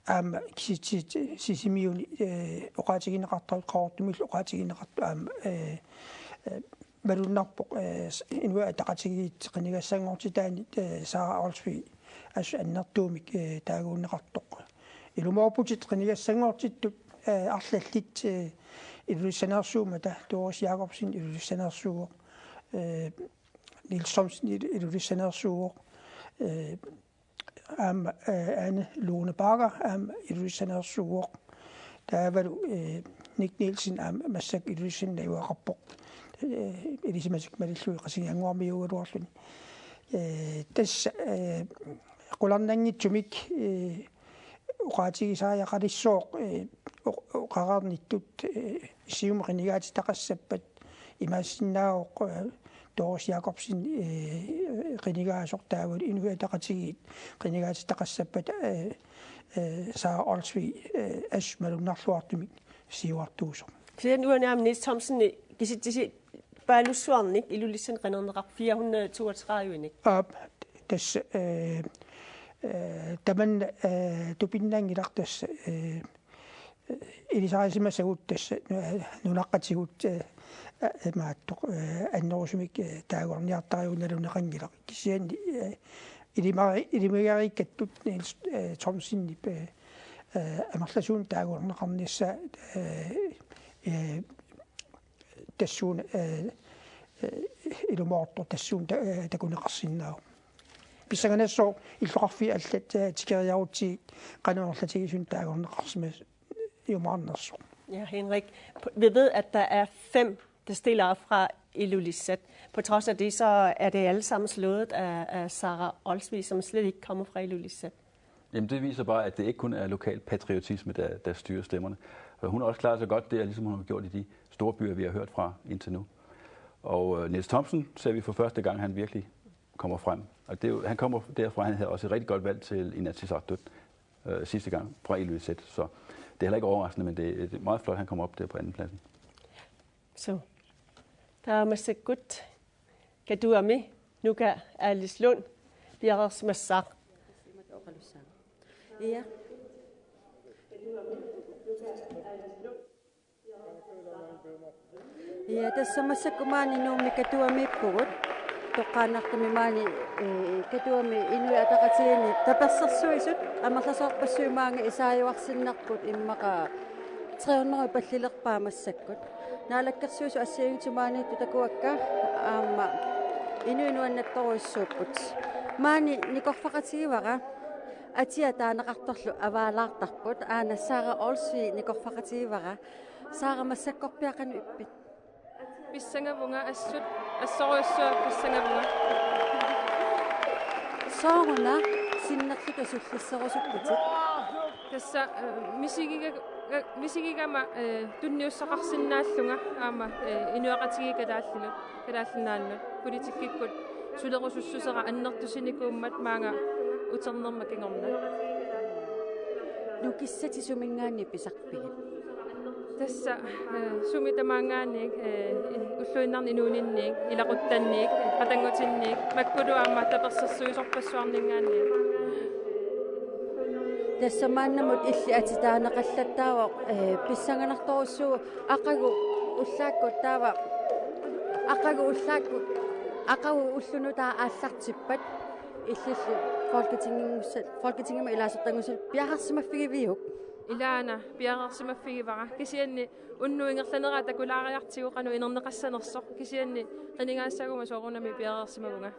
aamma kisitsisit Sisimiuni, eh, oqaatigineqartartut, Qaqortumiillu oqaatigineqartut aamma, eh, eh, malunnarpoq, eh, s-, Inuit Ataqatigiit qinigassanngortitaanit, eh, Sara Olsvig assut annertuumik, eh, taaguunneqartoq. Ilumoorputit qinigassanngortittut, eh, arlallit, eh, Ilulissaneersuummata, Doris Jakobsen Ilulissaneersuuvoq, eh, Niels Thomsen Il-, Ilulissaneersuuvoq, eh, aamma, eh, Ane Lone Bagger aamma Ilulissaneersuuvoq. Taavalu, eh, Nick Nielsen aamma massakkut Ilulissani najugaqarpoq. Eh, ilisimatikka malillugit Qasigiannguarmiuugaluarluni. Eh, tassa, eh, qularnanngitsumik, eh, oqaatigisariaqalissooq, eh, oq-, oqareernittut, eh, Siumut qinigaatitaqassappat imaassinnaavoq, eh, Doris Jakobsen, eh, qinigaasoq taavalu Inuit Ataqatigiit qinigaatitaqassappat, eh, eh, Sara Olsvig, eh, assut malunnarluartumik siuartuusoq. Kisianni uani aamma Niels Thomsen kisitsisit paalussuarnik Ilulissani qinerneqarpoq fire hundrede toogtredive-nik. Aap, tassa, eh, eh, tamanna, eh, tupinnanngilaq tassa, eh, ilisarisimasagut tassa, eh, nunaqqatigut, eh, eh, imaattoq, eh, annerusumik, eh, taagorniartariugaluarneqanngilaq. Kisianni, eh, ilimari-, ilimagariikkattut Niels, eh, Thomsenip, eh, eh, amerlasuunik taagorneqarnissaa, eh, eh, tassuuna, eh, eh, ilumoortoq tassuuna ta-, eh, takuneqarsinnaavoq. Pissanganassaaq illoqarfiit allat, eh, tikeriarutsigit qanoq ingerlatigisunik taagorneqarsimasoq ilumoornersoq. Ja, Henrik, vi ved, at der er fem, der stiller op fra Ilulissat. På trods af det, så er det alle sammen slået af, af Sara Olsvig, som slet ikke kommer fra Ilulissat. Jamen, det viser bare, at det ikke kun er lokal patriotisme, der, der styrer stemmerne. Og hun har også klaret sig godt der, ligesom hun har gjort i de store byer, vi har hørt fra indtil nu. Og, øh, Niels Thomsen ser vi for første gang, han virkelig kommer frem. Og det er jo, han kommer derfra, han havde også et rigtig godt valg til Inatsisartut, øh, sidste gang fra Ilulissat. Så det er heller ikke overraskende, men det, det er meget flot, at han kommer op der på andenpladsen. So. Taava massakkut Katuami Nuka Alice Lund piareersimassaaq. Ja. Ja, tassa massakkut maani Nuummi Katuamiippugut. Toqqaannartumik maani, eh, Katuami Inuit Ataqatigiinni tapersersuisut amerlasoorpassuit maanga isaajuarsinnarput, immaqa tre hundrede pallilerpaat massakkut. Naalakkersuisut assigiinngitsut maaniittut takuakka aamma inuit nuannaartorujussuupput. Maani nikorfaqatigivara atia taaneqartorlu avaalaartarput, aana Sara Olsvig nikorfaqatigivara. Sara, massakkorpiaq qanoq ippit? Pissangavunga, assut assorujussuaq pissangavunga. Sooruna sinnerluta sullisserusupputit? Tassa, eh, misigiga-, ga-, misigigama, eh, tunniussaqarsinnaallunga aamma, eh, inuiaqatigiit kalaallilu, Kalaallit Nunaannut, politikkikkut sulerusussusera annertusinikuummat maanga uternerma kingorna. Nukissatit suminngaanniit pisarpigit? Tassa, eh, sumi tamaanngaanniit, eh, ulluinnarni inuuninniit, ilaquttanniit, qatanngutinniit, makkulu aamma tapersersuisorpassuarninngaanniit. Tassa maannamut illit atit taaneqallattaavoq, eh, pissanganartorujussuuvoq aqagu ullaakkut taava, aqagu ullaakkut, aqagu ulloq nutaaq aallartippat illillu Folketingimussa-, Folketingimut ilaasortanngussallugu piareersimaffigiviuk? Ilaana piareersimaffigivara, kisianni unnuup ingerlanerani takulaariartigu qanoq inerneqassanersoq, kisianni qinigaassaguma soorunami piareersimavunga.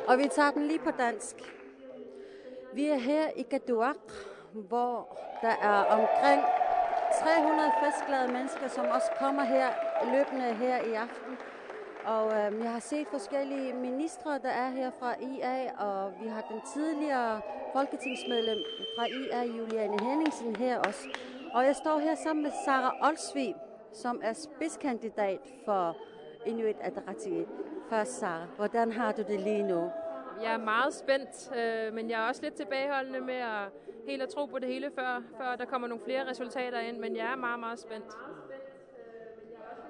Og vi tager den lige på dansk. Vi er her i Katuaq, hvor der er omkring tre hundrede festglade mennesker, som også kommer her løbende her i aften. Og øhm, jeg har set forskellige ministre, der er her fra I A, og vi har den tidligere folketingsmedlem fra I A, Juliane Henningsen, her også. Og jeg står her sammen med Sara Olsvig, som er spidskandidat for Inuit Ataqatigiit. Først, Sara, hvordan har du det lige nu? Jeg er meget spændt, øh, men jeg er også lidt tilbageholdende med at helt at tro på det hele, før, før der kommer nogle flere resultater ind, men jeg er meget, meget spændt.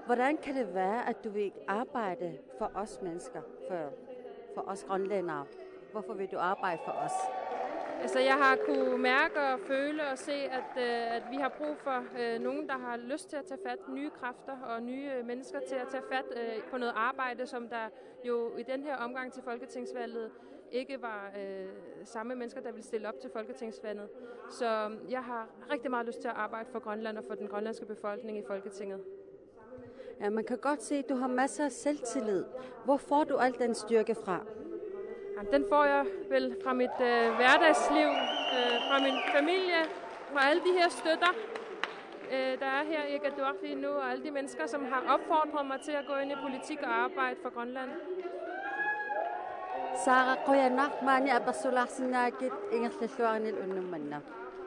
Hvordan kan det være, at du vil arbejde for os mennesker, for, for os grønlændere? Hvorfor vil du arbejde for os? Altså, jeg har kunne mærke og føle og se, at, øh, at vi har brug for øh, nogen, der har lyst til at tage fat, nye kræfter og nye øh, mennesker til at tage fat øh, på noget arbejde, som der jo i den her omgang til folketingsvalget ikke var øh, samme mennesker, der ville stille op til folketingsvalget. Så jeg har rigtig meget lyst til at arbejde for Grønland og for den grønlandske befolkning i Folketinget. Ja, man kan godt se, at du har masser af selvtillid. Hvor får du al den styrke fra? Jamen, den får jeg vel fra mit øh, hverdagsliv, øh, fra min familie, fra alle de her støtter, øh, der er her i Qaqortoq lige nu, og alle de mennesker, som har opfordret mig til at gå ind i politik og arbejde for Grønland. Sara, qujanaq maani apersulaarsinnaakkit ingerlalluarinilu unnuk manna.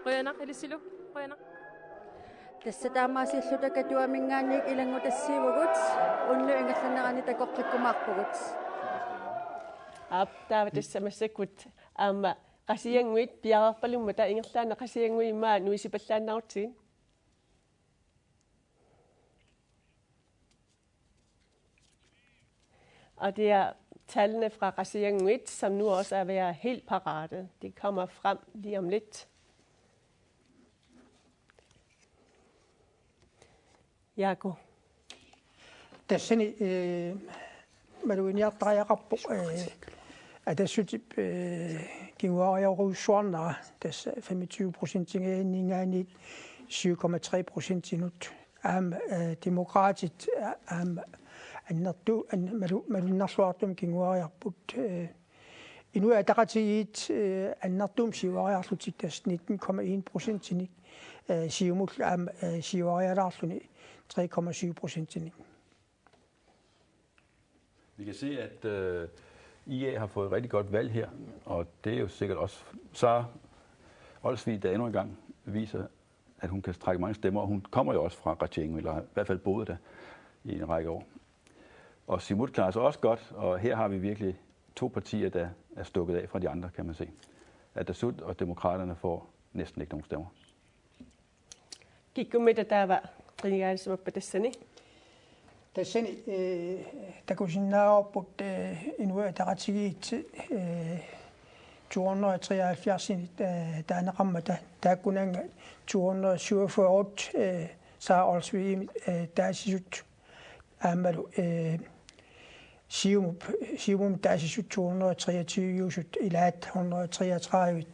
Qujanaq ilissilu, qujanaq. Tassa taamaasilluta Katuaminngaanniit ilanngutassiivugut, unnuk ingerlanerani takoqqikkumaarpugut. Aap, taava tassa massakkut aamma Qasigiannguit piareerpalummata, ingerlaannaq Qasigiannguit immaqa nuisipallaannarutsigit. Og det er tallene fra Qasigiannguit, som nu også er ved at være helt parate. De kommer frem lige om lidt. Jaaku. Tassani øh, maluginiartariaqarpoq øh, Atassutip øh, kinguariarujussuarnera, tassa femogtyve procentingaanniit syv komma tre procentinut. Aamma øh, Demokraatit øh, aamma annertu an, malu, malunnarluartumik kinguariarput. Øh, Inuit Ataqatigiit øh, annertuumik siuariarlutik, tassa nitten komma en procentinik. Øh, Siumut aamma øh, siuarialaarluni tre komma syv procentinik. Vi kan se, at øh, I A har fået et rigtig godt valg her, og det er jo sikkert også Sara Olsvig, der endnu en gang viser, at hun kan trække mange stemmer, og hun kommer jo også fra Qasigiannguit, eller har i hvert fald boet der i en række år. Og Siumut klarer sig også godt, og her har vi virkelig to partier, der er stukket af fra de andre, kan man se. Atassut og Demokraterne får næsten ikke nogen stemmer. Kikkummita taava qinigaalissimappat tassani? Tassani øh, takusinnaavarput øh, Inuit Ataqatigiit øh, to hundrede og treoghalvfjerds øh, taaneqarmata, taakkunannga to hundrede og syvogfyrre øh, Sara Olsvigimit øh, taasisut aammalu øh, Siumup, Siumumit taasisut to hundrede og treogtyve-usut ilaat hundrede og treogtredive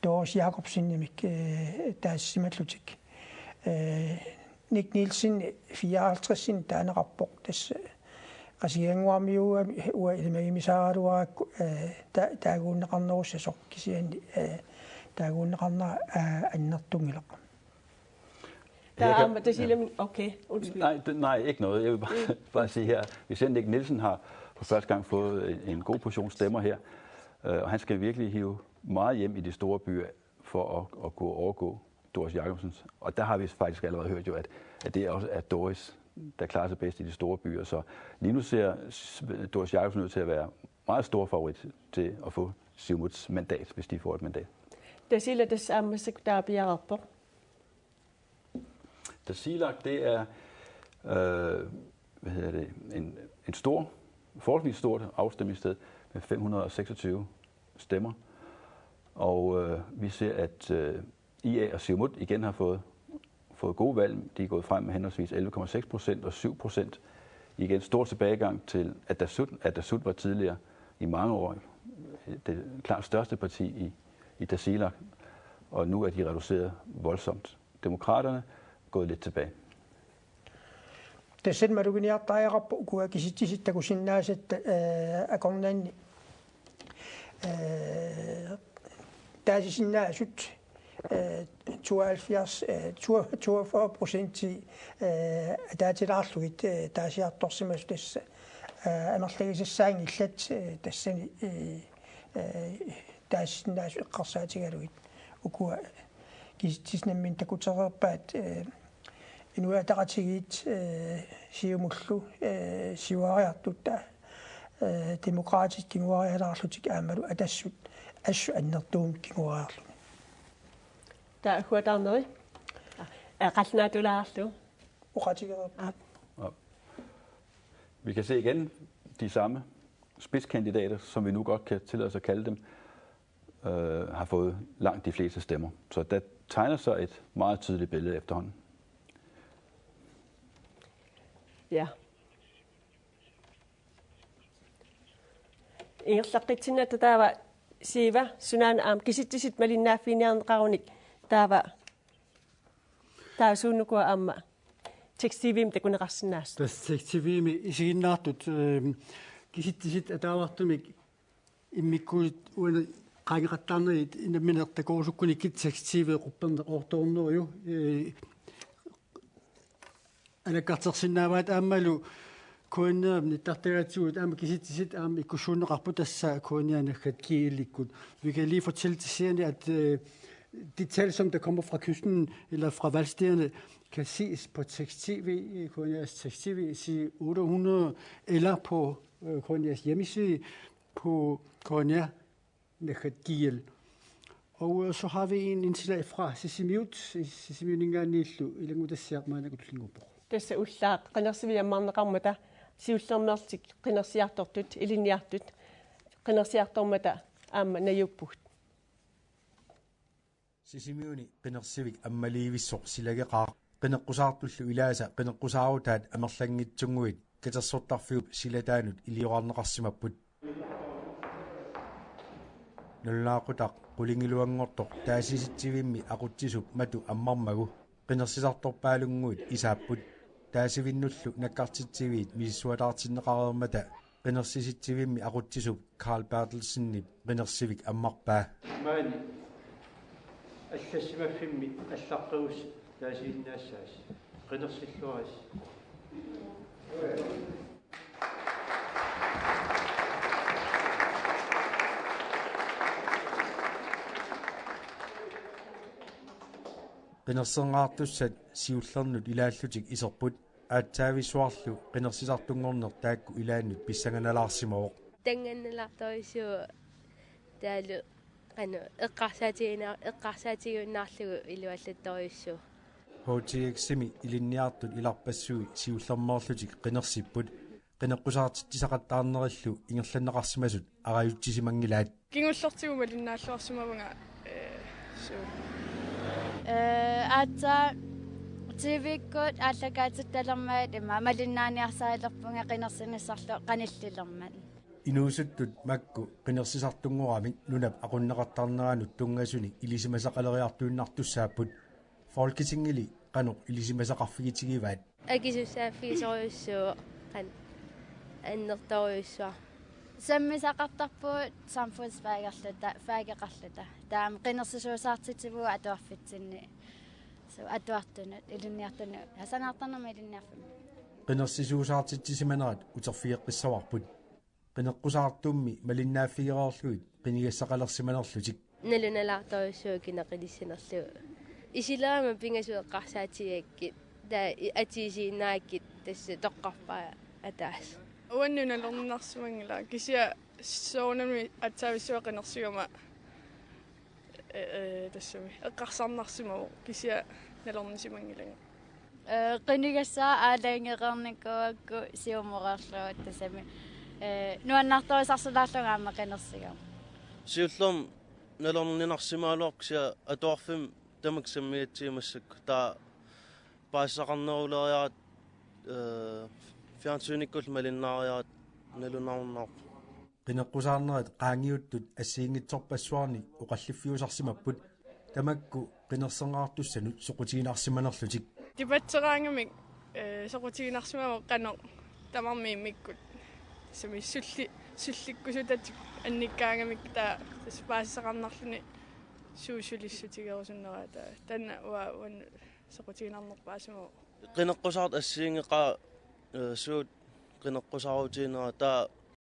Doris Jakobsenimik øh, taasisimallutik. Øh, Nick Nielsen fireoghalvtreds taaneqarpoq, tassa Qasigiannguarmiuugami uanga ilimagimisaaraluarakku øh, ta, taaguunneqarnerussasoq, kisianni øh, taaguunneqarnera øh, annertunngilaq. Der er Her kan- aamma Tasiilaq, okay, undskyld. Nej, det, nej, ikke noget. Jeg vil bare, bare sige her, vi ser, Nick Nielsen har for første gang fået en, en god portion stemmer her, øh, og han skal virkelig hive meget hjem i de store byer for at, at kunne overgå Doris Jakobsens. Og der har vi faktisk allerede hørt jo, at, at det er også er Doris, der klarer sig bedst i de store byer. Så lige nu ser s- Doris Jakobsen ud til at være meget stor favorit til at få Siumuts mandat, hvis de får et mandat. Tasiilaq, tassa aamma massakkut taava piareerpoq. Tasiilaq, det er øh, hvad hedder det, en, en stor, forholdsvis stort afstemningssted med fem hundrede og seksogtyve stemmer. Og øh, vi ser, at øh, I A og Siumut igen har fået, fået gode valg. De er gået frem med henholdsvis elleve komma seks procent og syv procent. Igen stor tilbagegang til Atassut. Atassut var tidligere i mange år det klart største parti i, i Tasiilaq, og nu er de reduceret voldsomt. Demokraterne gået lidt tilbage. Tassani maluginiartariaqarpoq ukua kisitsisit takusinnaasatta øh, akornanni øh, taasisinnaasut øh, tooghalvfjerds, øh, to-, toogfyrre procent, øh, ataatilaarlugit, øh, taasiartorsimasut tassa, øh, amerlagisassaanngillat, øh, tassani, øh, øh, taasisinnaasut eqqarsaatigalugit. Ukua kisitsisit nammineq takutereerpaat, øh, Inuit Ataqatigiit, øh, Siumullu, øh, siuariartut, øh, Demokraatit kinguarialaarlutik aammalu Atassut assut annertuumik kinguariarluni. Taava agguataarneri. Aa, qallunaatulaarlugu. Oqaatigereerput. Aa. Ja. Vi kan se igen de samme spidskandidater, som vi nu godt kan tillade os at kalde dem, øh, har fået langt de fleste stemmer. Så der tegner sig et meget tydeligt billede efterhånden. Ja. Ingerlaqqissinnatta taava Siiva, sunaana aamma kisitsisit malinnaaffiginiarneqarunik taava, taava suunukua aamma Tekst-TV-mi takuneqarsinnaasut. Tassa Tekst-TV-mi isiginnaartut, øhm, kisitsisit ataavartumik immikkuullutik uani qaangeqattaarnerit nammineq takorusukkunikkit Tekst-TV qupperneq otte hundrede, øh, alakkartersinnaavaat aammalu K N R-ip nittartagaatigut aamma kisitsisit aamma ikkussuunneqarput tassa K N R naggat G L-ikkut. Vi kan lige fortælle til seerne, at, øh, de tal, som der kommer fra kysten eller fra valgstederne, kan ses på Tekst-TV, øh, K N R's Tekst-TV, side otte hundrede, eller på, øh, K N R's hjemmeside på K N R naggat G L. Og, øh, så har vi en indslag fra Sisimiut, Sisimiuninngaanniillu ilanngutassiaq maannakkut tullinnguuppoq. Tassa ullaaq qinersivik ammarneqarmata siullermeerlutik qinersiartortut ilinniartut qinersiartormata aamma najuuppugut. Sisimiuni qinersivik ammaliivissoq silageqaaq qineqqusaartullu ilaasa qineqqusaarutaat amerlanngitsunnguit katersortarfiup silataanut iliorarneqarsimapput. Nalunaaqutaq qulingiluanngortoq taasisitsivimmi aqutsisup matu ammarmagu qinersisartorpaalunnguit isaapput. Taasivinnullu nakkartitsiviit misissuataartinneqareermata qinersisitsivimmi aqutsisup Carl Berthelsenip qinersivik ammarpaa. Maani allassimaffimmi allaqqagussat taasiinnaassaasi. Qinersilluarisi. Qinersingaartussat siullernut ilaallutik iserput aatsaavissuarlu qinersisartunngorneq taakku ilaannut pissanganalaarsimavoq. Tannganalaartorujussuuvoq taavalu qanoq eqqarsaatigina-, eqqarsaatigiunnaarlugu iluallattorujussuuvoq. H T X-imi ilinniartut ilarpassui siullermeerlutik qinersipput, qineqqusaartitsisaqattaarnerillu ingerlanneqarsimasut arajutsisimanngilaat. Kingullertigut malinnaalluarsimavunga, ee, suu. Ee, aatsaat T V-kkut aallakaatitalermat ima malinnaaniarsarilerpunga qinersinissarlu qanillilermat. Inuusuttut makku qinersisartunngoramik nunap aqunneqartarneranut tunngasunik ilisimasaqaleriartuinnartussaapput. Folketingili qanoq ilisimasaqarfigitigivaat? Akisussaaffigisorujussuuvoq, qanoq annertoorujussuaq. Sammisaqartarpugut samfundsfagerluta, fageqarluta. Taava qinersisuusaartitsivugut atuarfitsinni. Suu, atuartunut, ilinniartunut, sanaartornermut ilinniarfimmi. Qinersisuusaartitsisimanerat uterfigeqqissavarput. Qineqqusaartummi malinnaaffigereerlugit qinigassaqalersimanerlutik. Nalunalaartorujussuuvoq kinaqilissinerlugu. Isilerama pingasut eqqarsaatigakkit, taava i-, atiisiinnarakkit tassa toqqarpaa ataaseq. Uannut nalorninarsimanngilaq, kisianni soorunami aatsaavissuaq qinersigama, ee, ee, tassami eqqarsarnarsimavoq, kisianni nalornisimanngilanga. Ee, qinigassaat aalajangereernikuugakku siumoreerlugu tassami. Ee, nuannaartorusarsulaarlunga aamma qinersigama. Siullermik nalorninarsimagaluarpoq kisianni atuarfimmi tamakku sammigatsigu massakkut. Taava paasisaqarneruleriaratta, ee, fjernsynikkullu malinnaariaratta nalunarunnaarpoq. Qineqqusaarnerit qaangiuttut assigiinngitsorpassuarnik oqalliffiusarsimapput tamakku qinersingaartussanut soqutiginarsimanerlutik. Debatteraangamik, ee, soqutiginarsimavoq qanoq tamarmik immikkut. Tassami sulli-, sullikkusutatik annikkaangamik taava tassa paasisaqarnarluni Suusulissutigerusunnera taava. Taanna uanga uannut soqutiginarnerpaasimo. Qineqqusaartut assigiinngeqaat, eh, suut qineqqusaarutiginerat taava